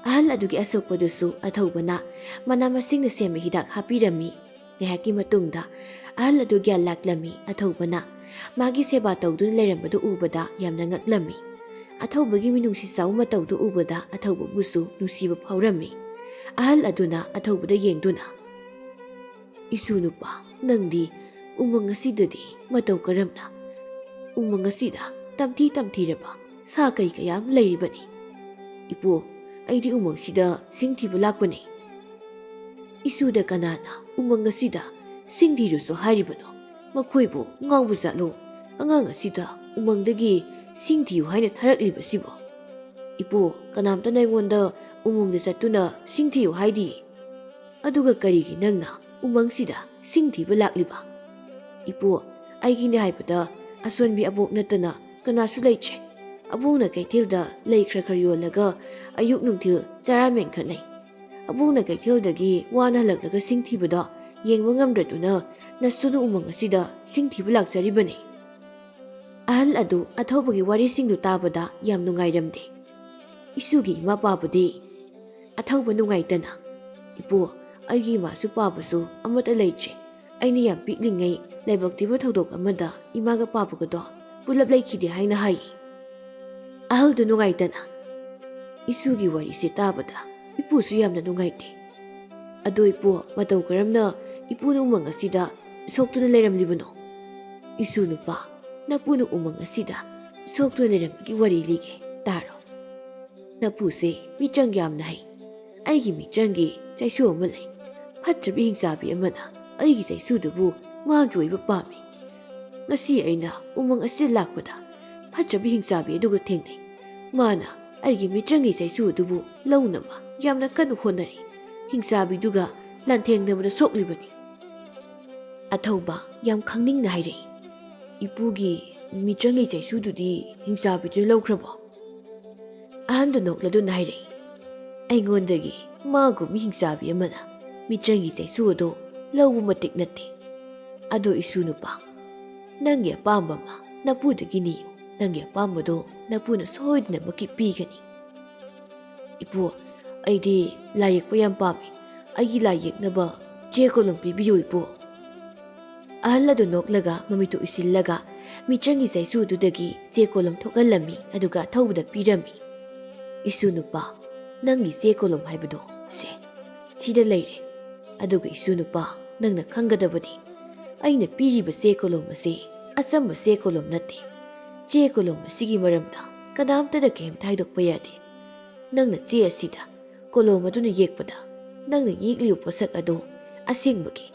ꯑꯍꯜ ꯑꯗꯨꯒꯤ ꯑꯁꯣꯛꯄꯗꯨꯁꯨ ꯑꯊꯧꯕꯅ ꯃꯅꯥ ꯃꯁꯤꯡꯅ ꯁꯦꯝꯕ ꯍꯤꯗꯥꯛ ꯍꯥꯞꯄꯤꯔꯝꯃꯤ꯫ ꯉꯥꯏꯍꯥꯛꯀꯤ ꯃꯇꯨꯡꯗ ꯑꯍꯜ ꯑꯗꯨ ꯒ꯭ꯌꯥꯟ ꯂꯥꯛꯂꯝꯃꯤ꯫ ꯑꯊꯧꯕꯅ ꯃꯥꯒꯤ ꯁꯦꯕꯥ ꯇꯧꯗꯨꯅ ꯂꯩꯔꯝꯕꯗꯨ ꯎꯕꯗ ꯌꯥꯝꯅ ꯉꯛꯂꯝꯃꯤ꯫ ꯑꯊꯧꯕꯒꯤ ꯃꯤꯅꯨꯡꯁꯤ ꯆꯥꯎꯕ ꯃꯇꯧꯗꯨ ꯎꯕꯗ ꯑꯊꯧꯕꯕꯨꯁꯨ ꯅꯨꯡꯁꯤꯕ ꯐꯥꯎꯔꯝꯃꯤ꯫ ꯑꯍꯜ ꯑꯗꯨꯅ ꯑꯊꯧꯕꯗ ꯌꯦꯡꯗꯨꯅ, "ꯏꯁꯨ ꯅꯨꯄꯥ, ꯅꯪꯗꯤ ꯎꯃꯪ ꯑꯁꯤꯗꯗꯤ ꯃꯇꯧ ꯀꯔꯝꯅ? ꯎꯃꯪ ꯑꯁꯤꯗ ꯇꯝꯊꯤ ꯇꯝꯊꯤꯔꯕ ꯁꯥ ꯀꯩ ꯀꯌꯥ ꯑꯃ ꯂꯩꯔꯤꯕꯅꯤ꯫" "ꯏꯄꯨ, ꯑꯩꯗꯤ ꯎꯃꯪꯁꯤꯗ ꯁꯤꯡ ꯊꯤꯕ ꯂꯥꯛꯄꯅꯤ꯫" "ꯏꯁꯨꯗ ꯀꯅꯥꯅ ꯎꯃꯪ ꯑꯁꯤꯗ ꯁꯤꯡ ꯊꯤꯔꯨꯁꯨ ꯍꯥꯏꯔꯤꯕꯅꯣ? ꯃꯈꯣꯏꯕꯨ ꯉꯥꯎꯕ ꯖꯥꯠꯂꯣ? ꯑꯉꯥꯡ ꯑꯁꯤꯗ ꯎꯃꯪꯗꯒꯤ ꯁꯤꯡ ꯊꯤꯌꯨ ꯍꯥꯏꯅ ꯊꯥꯔꯛꯂꯤꯕꯁꯤꯕꯣ? ꯏꯄꯨ, ꯀꯅꯥꯝꯇꯅ ꯑꯩꯉꯣꯟꯗ ꯎꯃꯪꯗ ꯆꯠꯇꯨꯅ ꯁꯤꯡ ꯊꯤꯌꯨ ꯍꯥꯏꯗꯤꯌꯦ꯫ ꯑꯗꯨꯒ ꯀꯔꯤꯒꯤ ꯅꯪꯅ ꯎꯃꯪꯁꯤꯗ ꯁꯤꯡ ꯊꯤꯕ ꯂꯥꯛꯂꯤꯕ?" "ꯏꯄꯨ, ꯑꯩꯒꯤꯅꯦ ꯍꯥꯏꯕꯗ ꯑꯁꯣꯟꯕꯤ ꯑꯕꯣꯛ ꯅꯠꯇꯅ ꯀꯅꯥꯁꯨ ꯂꯩꯇ꯭ꯔꯦ꯫ ꯑꯕꯣꯛꯅ ꯀꯩꯊꯦꯜꯗ ꯂꯩ ꯈꯔ ꯈꯔ ꯌꯣꯜꯂꯒ ꯑꯌꯨꯛ ꯅꯨꯡꯊꯤꯜ ꯆꯔꯥ ꯃꯦꯟꯈꯠꯅꯩ꯫ ꯑꯕꯣꯛꯅ ꯀꯩꯊꯦꯜꯗꯒꯤ ꯋꯥꯅ ꯍꯜꯂꯛꯂꯒ ꯁꯤꯡ ꯊꯤꯕꯗꯣ ꯌꯦꯡꯕ ꯉꯝꯗ꯭ꯔꯗꯨꯅ ꯅꯁꯨꯅ ꯎꯃꯪ ꯑꯁꯤꯗ ꯁꯤꯡ ꯊꯤꯕ ꯂꯥꯛꯆꯔꯤꯕꯅꯤ꯫" ꯑꯍꯜ ꯑꯗꯨ ꯑꯊꯧꯕꯒꯤ ꯋꯥꯔꯤꯁꯤꯡꯗꯨ ꯇꯥꯕꯗ ꯌꯥꯝ ꯅꯨꯡꯉꯥꯏꯔꯝꯗꯦ꯫ ꯏꯁꯨꯒꯤ ꯏꯃꯥ ꯄꯥꯕꯗꯤ ꯑꯊꯧꯕ ꯅꯨꯡꯉꯥꯏꯇꯅ, "ꯏꯄꯨ, ꯑꯩꯒꯤ ꯏꯃꯥꯁꯨ ꯄꯥꯕꯁꯨ ꯑꯃꯠꯇ ꯂꯩꯇ꯭ꯔꯦ꯫ ꯑꯩꯅ ꯌꯥꯝ ꯄꯤꯛꯂꯤꯉꯩ ꯂꯥꯏꯕꯛ ꯊꯤꯕ ꯊꯧꯗꯣꯛ ꯑꯃꯗ ꯏꯃꯥꯒ ꯄꯥꯕꯒꯗꯣ ꯄꯨꯂꯞ ꯂꯩꯈꯤꯗꯦ" ꯍꯥꯏꯅ ꯍꯥꯏꯌꯦ꯫ ꯑꯍꯜꯗꯨ ꯅꯨꯡꯉꯥꯏꯇꯅ, "ꯏꯁꯨꯒꯤ ꯋꯥꯔꯤꯁꯦ ꯇꯥꯕꯗ ꯏꯄꯨꯁꯨ ꯌꯥꯝꯅ ꯅꯨꯡꯉꯥꯏꯇꯦ꯫ ꯑꯗꯣ ꯏꯄꯨ, ꯃꯇꯧ ꯀꯔꯝꯅ ꯏꯄꯨꯅ ꯎꯃꯪ ꯑꯁꯤꯗ ꯁꯣꯛꯇꯨꯅ ꯂꯩꯔꯝꯂꯤꯕꯅꯣ?" "ꯏꯁꯨ ꯅꯨꯄꯥ, ꯅꯄꯨꯅ ꯎꯃꯪ ꯑꯁꯤꯗ ꯁꯣꯛꯇꯨꯅ ꯂꯩꯔꯝꯕꯒꯤ ꯋꯥꯔꯤ ꯂꯤꯒꯦ, ꯇꯥꯔꯣ꯫ ꯅꯄꯨꯁꯦ ꯃꯤꯇ꯭ꯔꯪ ꯌꯥꯝꯅ ꯍꯩ꯫ ꯑꯩꯒꯤ ꯃꯤꯇ꯭ꯔꯪꯒꯤ ꯆꯩꯁꯨ ꯑꯃ ꯂꯩ꯫ ꯐꯠꯇ꯭ꯔꯕꯤ ꯍꯤꯡꯆꯥꯕꯤ ꯑꯃꯅ ꯑꯩꯒꯤ ꯆꯩꯁꯨꯗꯨꯕꯨ ꯃꯥꯒꯤ ꯑꯣꯏꯕ ꯄꯥꯝꯃꯤ꯫ ꯉꯁꯤ ꯑꯩꯅ ꯎꯃꯪ ꯑꯁꯤꯗ ꯂꯥꯛꯄꯗ ꯐꯠꯇ꯭ꯔꯕꯤ ꯍꯤꯡꯆꯥꯕꯤ ꯑꯗꯨꯒ ꯊꯦꯡꯅꯩ꯫ ꯃꯥꯅ ꯑꯩꯒꯤ ꯃꯤꯇ꯭ꯔꯪꯒꯤ ꯆꯩꯁꯨ ꯑꯗꯨꯕꯨ ꯂꯧꯅꯕ ꯌꯥꯝꯅ ꯀꯟꯅ ꯍꯣꯠꯅꯔꯤ꯫ ꯍꯤꯡꯆꯥꯕꯤꯗꯨꯒ ꯂꯥꯟꯊꯦꯡꯅꯕꯗ ꯁꯣꯛꯂꯤꯕꯅꯤ꯫" ꯑꯊꯧꯕ ꯌꯥꯝ ꯈꯪꯅꯤꯡꯅ ꯍꯥꯏꯔꯛꯏ, "ꯏꯄꯨꯒꯤ ꯃꯤꯇ꯭ꯔꯪꯒꯤ ꯆꯩꯁꯨꯗꯨꯗꯤ ꯍꯤꯡꯆꯥꯕꯤꯗꯨꯅ ꯂꯧꯈ꯭ꯔꯕꯣ?" ꯑꯍꯟꯗꯨ ꯅꯣꯛꯂꯗꯨꯅ ꯍꯥꯏꯔꯛꯏ, "ꯑꯩꯉꯣꯟꯗꯒꯤ ꯃꯥꯒꯨꯝ ꯍꯤꯡꯆꯥꯕꯤ ꯑꯃꯅ ꯃꯤꯇ꯭ꯔꯪꯒꯤ ꯆꯩꯁꯨ ꯑꯗꯨ ꯂꯧꯕ ꯃꯇꯤꯛ ꯅꯠꯇꯦ꯫ ꯑꯗꯣ ꯏꯁꯨ ꯅꯨꯄꯥ, ꯅꯪꯒꯤ ꯑꯄꯥꯝꯕ ꯑꯃ ꯅꯄꯨꯗꯒꯤ ꯅꯤꯌꯨ꯫ ꯅꯪꯒꯤ ꯑꯄꯥꯝꯕꯗꯣ ꯅꯄꯨꯅ ꯁꯣꯏꯗꯅꯃꯛꯀꯤ ꯄꯤꯒꯅꯤ꯫" "ꯏꯄꯨ, ꯑꯩꯗꯤ ꯂꯥꯏ ꯌꯦꯛꯄ ꯌꯥꯝ ꯄꯥꯝꯃꯤ꯫ ꯑꯩꯒꯤ ꯂꯥꯏ ꯌꯦꯛꯅꯕ ꯆꯦ ꯀꯣꯂꯣꯝ ꯄꯤꯕꯤꯌꯨ, ꯏꯄꯨ꯫" ꯑꯍꯜ ꯑꯗꯨ ꯅꯣꯛꯂꯒ ꯃꯃꯤꯠꯇꯨ ꯎꯏꯁꯤꯜꯂꯒ ꯃꯤꯇ꯭ꯔꯪꯒꯤ ꯆꯩꯁꯨ ꯑꯗꯨꯗꯒꯤ ꯆꯦ ꯀꯣꯂꯣꯝ ꯊꯣꯛꯍꯜꯂꯝꯃꯤ꯫ ꯑꯗꯨꯒ ꯑꯊꯧꯕꯗ ꯄꯤꯔꯝꯃꯤ꯫ "ꯏꯁꯨ ꯅꯨꯄꯥ, ꯅꯪꯒꯤ ꯆꯦ ꯀꯣꯂꯣꯝ ꯍꯥꯏꯕꯗꯣ ꯁꯦ, ꯁꯤꯗ ꯂꯩꯔꯦ꯫ ꯑꯗꯨꯒ ꯏꯁꯨ ꯅꯨꯄꯥ, ꯅꯪꯅ ꯈꯪꯒꯗꯕꯗꯤ ꯑꯩꯅ ꯄꯤꯔꯤꯕ ꯆꯦ ꯀꯣꯂꯣꯝ ꯑꯁꯤ ꯑꯆꯝꯕ ꯆꯦ ꯀꯣꯂꯣꯝ ꯅꯠꯇꯦ꯫ ꯆꯦ ꯀꯣꯂꯣꯝ ꯑꯁꯤꯒꯤ ꯃꯔꯝꯗ ꯀꯅꯥꯝꯇꯗ ꯀꯩꯝꯇ ꯍꯥꯏꯗꯣꯛꯄ ꯌꯥꯗꯦ꯫ ꯅꯪꯅ ꯆꯦ ꯑꯁꯤꯗ ꯀꯣꯂꯣꯝ ꯑꯗꯨꯅ ꯌꯦꯛꯄꯗ ꯅꯪꯅ ꯌꯦꯛꯂꯤꯕ ꯄꯣꯠꯁꯛ ꯑꯗꯨ ꯑꯁꯦꯡꯕꯒꯤ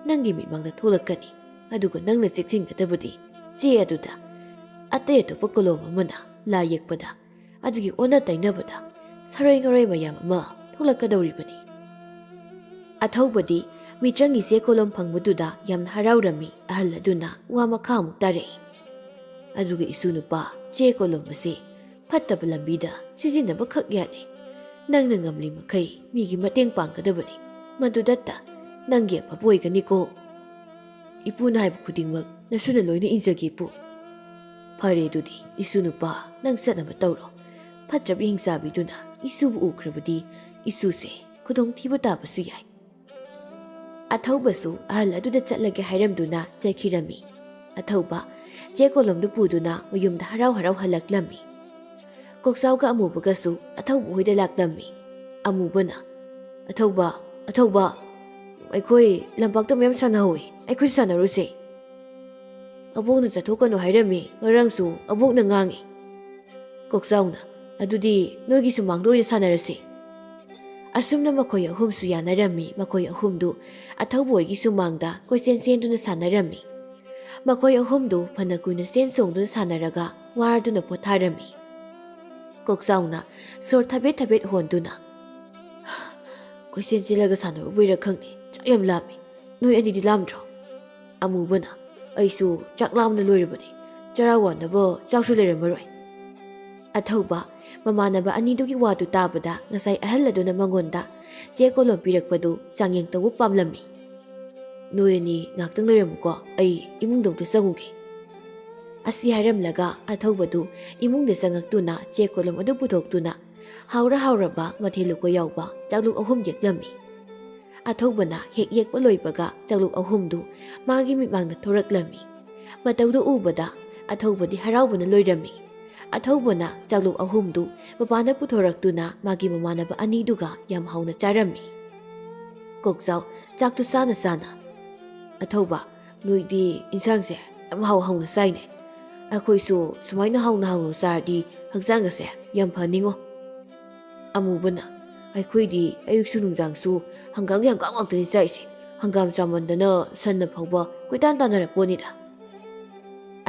ꯅꯪꯒꯤ ꯃꯤꯠꯃꯥꯡꯗ ꯊꯣꯛꯂꯛꯀꯅꯤ꯫ ꯑꯗꯨꯒ ꯅꯪꯅ ꯆꯦꯛꯁꯤꯟꯒꯗꯕꯗꯤ ꯆꯦ ꯑꯗꯨꯗ ꯑꯇꯩ ꯑꯇꯣꯞꯄ ꯀꯣꯂꯣꯝ ꯑꯃꯅ ꯂꯥꯏ ꯌꯦꯛꯄꯗ ꯑꯗꯨꯒꯤ ꯑꯣꯟꯅ ꯇꯩꯅꯕꯗ ꯁꯔꯣꯏ ꯉꯔꯣꯏ ꯃꯌꯥꯝ ꯑꯃ ꯊꯣꯛꯂꯛꯀꯗꯧꯔꯤꯕꯅꯤ꯫" ꯑꯊꯧꯕꯗꯤ ꯃꯤꯇ꯭ꯔꯪꯒꯤ ꯆꯦ ꯀꯣꯂꯣꯝ ꯐꯪꯕꯗꯨꯗ ꯌꯥꯝꯅ ꯍꯔꯥꯎꯔꯝꯃꯤ ꯑꯍꯜ ꯑꯗꯨꯅ ꯋꯥ ꯃꯈꯥ ꯑꯃꯨꯛ ꯇꯥꯔꯛꯏ꯫ ꯑꯗꯨꯒ ꯏꯁꯨ ꯅꯨꯄꯥ, ꯆꯦ ꯀꯣꯂꯣꯝ ꯑꯁꯤ ꯐꯠꯇꯕ ꯂꯝꯕꯤꯗ ꯁꯤꯖꯤꯟꯅꯕ ꯈꯛ ꯌꯥꯗꯦ꯫ ꯅꯪꯅ ꯉꯝꯂꯤ ꯃꯈꯩ ꯃꯤꯒꯤ ꯃꯇꯦꯡ ꯄꯥꯡꯒꯗꯕꯅꯤ꯫ ꯃꯗꯨꯗꯠꯇ ꯅꯪꯒꯤ ꯑꯐꯕ ꯑꯣꯏꯒꯅꯤꯀꯣ꯫ ꯏꯄꯨꯅ ꯍꯥꯏꯕ ꯈꯨꯗꯤꯡꯃꯛ ꯅꯁꯨꯅ ꯂꯣꯏꯅ ꯏꯟꯖꯒꯦ ꯏꯄꯨ꯫ ꯐꯔꯦ ꯑꯗꯨꯗꯤ ꯏꯁꯨ ꯅꯨꯄꯥ, ꯅꯪ ꯆꯠꯅꯕ ꯇꯧꯔꯣ꯫ ꯐꯠꯇ꯭ꯔꯕ ꯍꯤꯡꯆꯥꯕꯤꯗꯨꯅ ꯏꯁꯨꯕꯨ ꯎꯈ꯭ꯔꯕꯗꯤ ꯏꯁꯨꯁꯦ ꯈꯨꯗꯣꯡꯊꯤꯕ ꯇꯥꯕꯁꯨ ꯌꯥꯏ꯫ ꯑꯊꯧꯕꯁꯨ ꯑꯍꯜ ꯑꯗꯨꯗ ꯆꯠꯂꯒꯦ ꯍꯥꯏꯔꯝꯗꯨꯅ ꯆꯠꯈꯤꯔꯝꯃꯤ꯫ ꯑꯊꯧꯕ ꯆꯦ ꯀꯣꯂꯣꯝꯗꯨ ꯄꯨꯗꯨꯅ ꯃꯌꯨꯝꯗ ꯍꯔꯥꯎ ꯍꯔꯥꯎ ꯍꯜꯂꯛꯂꯝꯃꯤ꯫ ꯀꯣꯛꯆꯥꯎꯒ ꯑꯃꯨꯕꯒꯁꯨ ꯑꯊꯧꯕ ꯍꯣꯏꯗ ꯂꯥꯛꯂꯝꯃꯤ꯫ ꯑꯃꯨꯕꯅ, "ꯑꯊꯧꯕ, ꯑꯊꯧꯕ, ꯑꯩꯈꯣꯏ ꯂꯝꯄꯥꯛꯇ ꯃꯌꯥꯝ ꯁꯥꯟꯅꯍꯧꯋꯤ, ꯑꯩꯈꯣꯏꯁꯨ ꯁꯥꯟꯅꯔꯨꯁꯦ꯫" "ꯑꯕꯣꯛꯅ ꯆꯠꯊꯣꯛꯀꯅꯨ ꯍꯥꯏꯔꯝꯃꯤ, ꯉꯔꯥꯡꯁꯨ ꯑꯕꯣꯛꯅ ꯉꯥꯡꯉꯤ꯫" ꯀꯣꯛꯆꯥꯎꯅ, "ꯑꯗꯨꯗꯤ ꯅꯣꯏꯒꯤ ꯁꯨꯃꯥꯡꯗ ꯑꯣꯏꯅ ꯁꯥꯟꯅꯔꯁꯤ꯫" ꯑꯁꯨꯝꯅ ꯃꯈꯣꯏ ꯑꯍꯨꯝꯁꯨ ꯌꯥꯅꯔꯝꯃꯤ꯫ ꯃꯈꯣꯏ ꯑꯍꯨꯝꯗꯨ ꯑꯊꯧꯕ ꯍꯣꯏꯒꯤ ꯁꯨꯃꯥꯡꯗ ꯀꯣꯏꯆꯦꯟ ꯆꯦꯟꯗꯨꯅ ꯁꯥꯟꯅꯔꯝꯃꯤ꯫ ꯃꯈꯣꯏ ꯑꯍꯨꯝꯗꯨ ꯐꯅ ꯀꯨꯏꯅ ꯆꯦꯟ ꯆꯣꯡꯗꯨꯅ ꯁꯥꯟꯅꯔꯒ ꯋꯥꯔꯗꯨꯅ ꯄꯣꯊꯥꯔꯝꯃꯤ꯫ ꯀꯣꯛꯆꯥꯎꯅ ꯁꯣꯔ ꯊꯕꯦꯠ ꯊꯕꯦꯠ ꯍꯣꯟꯗꯨꯅ, "ꯀꯣꯏꯆꯦꯟ ꯆꯦꯜꯂꯒ ꯁꯥꯟꯅꯔꯨꯕꯩꯔꯥ ꯈꯪꯗꯦ, ꯆꯥꯛ ꯌꯥꯝ ꯂꯥꯝꯃꯤ꯫ ꯅꯣꯏ ꯑꯅꯤꯗꯤ ꯂꯥꯝꯗ꯭ꯔꯣ?" ꯑꯃꯨꯕꯅ, "ꯑꯩꯁꯨ ꯆꯥꯛ ꯂꯥꯝꯅ ꯂꯣꯏꯔꯕꯅꯤ꯫ ꯆꯔꯥ ꯋꯥꯅꯕ ꯆꯥꯛꯁꯨ ꯂꯩꯔꯝꯃꯔꯣꯏ꯫" ꯑꯊꯧꯕ ꯃꯃꯥꯟꯅꯕ ꯑꯅꯤꯗꯨꯒꯤ ꯋꯥꯗꯨ ꯇꯥꯕꯗ ꯉꯁꯥꯏ ꯑꯍꯜ ꯑꯗꯨꯅ ꯃꯉꯣꯟꯗ ꯆꯦ ꯀꯣꯂꯣꯝ ꯄꯤꯔꯛꯄꯗꯨ ꯆꯥꯡꯌꯦꯡ ꯇꯧꯕ ꯄꯥꯝꯂꯝꯃꯤ꯫ "ꯅꯣꯏ ꯑꯅꯤ ꯉꯥꯛꯇꯪ ꯂꯩꯔꯝꯃꯨꯀꯣ, ꯑꯩ ꯏꯃꯨꯡꯗ ꯑꯃꯨꯛꯇ ꯆꯪꯉꯨꯒꯦ꯫" ꯑꯁꯤ ꯍꯥꯏꯔꯝꯂꯒ ꯑꯊꯧꯕꯗꯨ ꯏꯃꯨꯡꯗ ꯆꯪꯉꯛꯇꯨꯅ ꯆꯦ ꯀꯣꯂꯣꯝ ꯑꯗꯨ ꯄꯨꯊꯣꯛꯇꯨꯅ ꯍꯥꯎꯔ ꯍꯥꯎꯔꯕ ꯃꯊꯦꯜ ꯂꯨꯀꯣꯏ ꯌꯥꯎꯕ ꯆꯥꯛꯂꯨꯛ ꯑꯍꯨꯝ ꯌꯦꯛꯂꯝꯃꯤ꯫ ꯑꯊꯧꯕꯅ ꯍꯦꯛ ꯌꯦꯛꯄ ꯂꯣꯏꯕꯒ ꯆꯥꯛꯂꯨꯛ ꯑꯍꯨꯝꯗꯨ ꯃꯥꯒꯤ ꯃꯤꯠꯃꯥꯡꯗ ꯊꯣꯔꯛꯂꯝꯃꯤ꯫ ꯃꯇꯧꯗꯨ ꯎꯕꯗ ꯑꯊꯧꯕꯗꯤ ꯍꯔꯥꯎꯕꯅ ꯂꯣꯏꯔꯝꯃꯤ꯫ ꯑꯊꯧꯕꯅ ꯆꯥꯛꯂꯨꯛ ꯑꯍꯨꯝꯗꯨ ꯃꯄꯥꯟꯗ ꯄꯨꯊꯣꯔꯛꯇꯨꯅ ꯃꯥꯒꯤ ꯃꯃꯥꯟꯅꯕ ꯑꯅꯤꯗꯨꯒ ꯌꯥꯝ ꯍꯥꯎꯅ ꯆꯥꯔꯝꯃꯤ꯫ "ꯀꯣꯛꯆꯥꯎ, ꯆꯥꯛꯇꯨ ꯆꯥꯅ ꯆꯥꯅ꯫" "ꯑꯊꯧꯕ, ꯅꯣꯏꯗꯤ ꯏꯟꯁꯥꯡꯁꯦ ꯌꯥꯝ ꯍꯥꯎ ꯍꯥꯎꯅ ꯆꯥꯏꯅꯦ꯫ ꯑꯩꯈꯣꯏꯁꯨ ꯁꯨꯃꯥꯏꯅ ꯍꯥꯎꯅ ꯍꯥꯎꯅ ꯆꯥꯔꯗꯤ ꯍꯛꯆꯥꯡꯒꯁꯦ ꯌꯥꯝ ꯐꯅꯤꯉꯣ꯫" ꯑꯃꯨꯕꯅ, "ꯑꯩꯈꯣꯏꯗꯤ ꯑꯌꯨꯛꯁꯨ ꯅꯨꯡꯗꯥꯡꯁꯨ ꯍꯪꯒꯥꯝꯒꯤ ꯍꯪꯒꯥꯝ ꯉꯥꯛꯇꯅꯤ ꯆꯥꯏꯁꯦ꯫ ꯍꯪꯒꯥꯝ ꯆꯥꯃꯟꯗꯅ ꯁꯟꯅ ꯐꯥꯎꯕ ꯀꯣꯏꯇꯥꯟ ꯇꯥꯟꯅꯔꯛꯄꯣꯠꯅꯤꯗ꯫"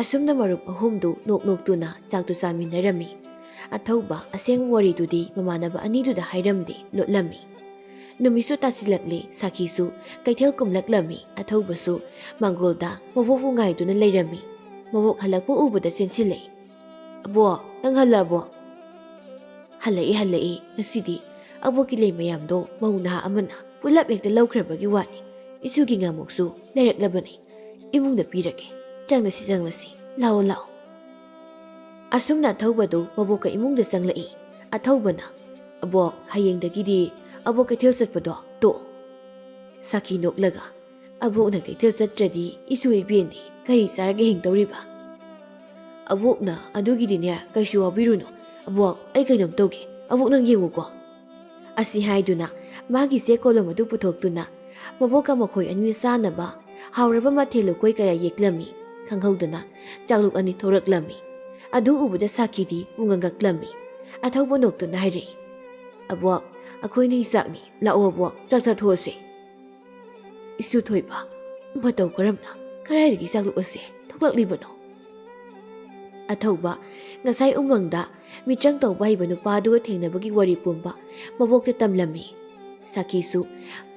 ꯑꯁꯨꯝꯅ ꯃꯔꯨꯞ ꯑꯍꯨꯝꯗꯨ ꯅꯣꯛ ꯅꯣꯛꯇꯨꯅ ꯆꯥꯛꯇꯨ ꯆꯥꯃꯤꯟꯅꯔꯝꯃꯤ꯫ ꯑꯊꯧꯕ ꯑꯁꯦꯡꯕ ꯋꯥꯔꯤꯗꯨꯗꯤ ꯃꯃꯥꯟꯅꯕ ꯑꯅꯤꯗꯨꯗ ꯍꯥꯏꯔꯝꯗꯦ, ꯂꯣꯠꯂꯝꯃꯤ꯫ ꯅꯨꯃꯤꯠꯁꯨ ꯇꯥꯁꯤꯜꯂꯛꯂꯦ꯫ ꯁꯥꯈꯤꯁꯨ ꯀꯩꯊꯦꯜ ꯀꯨꯝꯂꯛꯂꯝꯃꯤ꯫ ꯑꯊꯧꯕꯁꯨ ꯃꯥꯡꯒꯣꯜꯗ ꯃꯕꯣꯛꯄꯨ ꯉꯥꯏꯗꯨꯅ ꯂꯩꯔꯝꯃꯤ꯫ ꯃꯕꯣꯛ ꯍꯜꯂꯛꯄ ꯎꯕꯗ ꯆꯦꯟꯁꯤꯜꯂꯛꯏ꯫ "ꯑꯕꯣꯛ, ꯅꯪ ꯍꯜꯂꯛꯑꯕꯣ?" "ꯍꯜꯂꯛꯏ, ꯍꯜꯂꯛꯏ꯫ ꯉꯁꯤꯗꯤ ꯑꯕꯣꯛꯀꯤ ꯂꯩ ꯃꯌꯥꯝꯗꯣ ꯃꯧ ꯅꯍꯥ ꯑꯃꯅ ꯄꯨꯂꯞ ꯍꯦꯛꯇ ꯂꯧꯈ꯭ꯔꯕꯒꯤ ꯋꯥꯅꯤ꯫ ꯏꯁꯨꯒꯤ ꯉꯥꯃꯨꯛꯁꯨ ꯂꯩꯔꯛꯂꯕꯅꯤ꯫ ꯏꯃꯨꯡꯗ ꯄꯤꯔꯒꯦ꯫ ꯆꯪꯂꯁꯤ, ꯆꯪꯂꯁꯤ꯫ ꯂꯥꯛꯑꯣ, ꯂꯥꯛꯑꯣ꯫" ꯑꯁꯨꯝꯅ ꯑꯊꯧꯕꯗꯨ ꯃꯕꯣꯛꯀ ꯏꯃꯨꯡꯗ ꯆꯪꯂꯛꯏ꯫ ꯑꯊꯧꯕꯅ, "ꯑꯕꯣꯛ, ꯍꯌꯦꯡꯗꯒꯤꯗꯤ ꯑꯕꯣꯛ ꯀꯩꯊꯦꯜ ꯆꯠꯄꯗꯣ ꯇꯣꯛꯑꯣ꯫" ꯁꯥꯈꯤ ꯅꯣꯛꯂꯒ, "ꯑꯕꯣꯛꯅ ꯀꯩꯊꯦꯜ ꯆꯠꯇ꯭ꯔꯗꯤ ꯏꯁꯨ ꯏꯕꯦꯟꯗꯤ ꯀꯔꯤ ꯆꯥꯔꯒ ꯍꯤꯡꯗꯧꯔꯤꯕ?" "ꯑꯕꯣꯛꯅ ꯑꯗꯨꯒꯤꯗꯤꯅꯦ ꯀꯩꯁꯨ ꯋꯥꯕꯤꯔꯨꯅꯨ꯫ ꯑꯕꯣꯛ, ꯑꯩ ꯀꯩꯅꯣꯝ ꯇꯧꯒꯦ꯫ ꯑꯕꯣꯛ, ꯅꯪ ꯌꯦꯡꯉꯨꯀꯣ꯫" ꯑꯁꯤ ꯍꯥꯏꯗꯨꯅ ꯃꯥꯒꯤ ꯆꯦ ꯀꯣꯂꯣꯝ ꯑꯗꯨ ꯄꯨꯊꯣꯛꯇꯨꯅ ꯃꯕꯣꯛꯀ ꯃꯈꯣꯏ ꯑꯅꯤ ꯆꯥꯅꯕ ꯍꯥꯎꯔꯕ ꯃꯊꯦꯜ ꯂꯨꯀꯣꯏ ꯀꯌꯥ ꯌꯦꯛꯂꯝꯃꯤ꯫ ꯈꯪꯍꯧꯗꯅ ꯆꯥꯛꯂꯨꯛ ꯑꯅꯤ ꯊꯣꯔꯛꯂꯝꯃꯤ꯫ ꯑꯗꯨ ꯎꯕꯗ ꯁꯥꯈꯤꯗꯤ ꯄꯨꯡꯉꯛ ꯉꯛꯂꯝꯃꯤ꯫ ꯑꯊꯧꯕ ꯅꯣꯛꯇꯨꯅ ꯍꯥꯏꯔꯛꯏ, "ꯑꯕꯣꯛ, ꯑꯩꯈꯣꯏꯅꯤ ꯆꯥꯛꯅꯤ꯫ ꯂꯥꯛꯑꯣ ꯑꯕꯣꯛ, ꯆꯥꯛ ꯆꯥꯊꯣꯛꯑꯁꯦ꯫" "ꯏꯁꯨ ꯊꯣꯏꯕ, ꯃꯇꯧ ꯀꯔꯝꯅ ꯀꯗꯥꯏꯗꯒꯤ ꯆꯥꯛꯂꯨꯛ ꯑꯁꯦ ꯊꯣꯛꯂꯛꯂꯤꯕꯅꯣ?" ꯑꯊꯧꯕ ꯉꯁꯥꯏ ꯎꯃꯪꯗ ꯃꯤꯇ꯭ꯔꯪ ꯇꯧꯕ ꯍꯩꯕ ꯅꯨꯄꯥ ꯑꯗꯨꯒ ꯊꯦꯡꯅꯕꯒꯤ ꯋꯥꯔꯤ ꯄꯨꯝꯕ ꯃꯕꯣꯛꯇ ꯇꯝꯂꯝꯃꯤ꯫ ꯁꯥꯈꯤꯁꯨ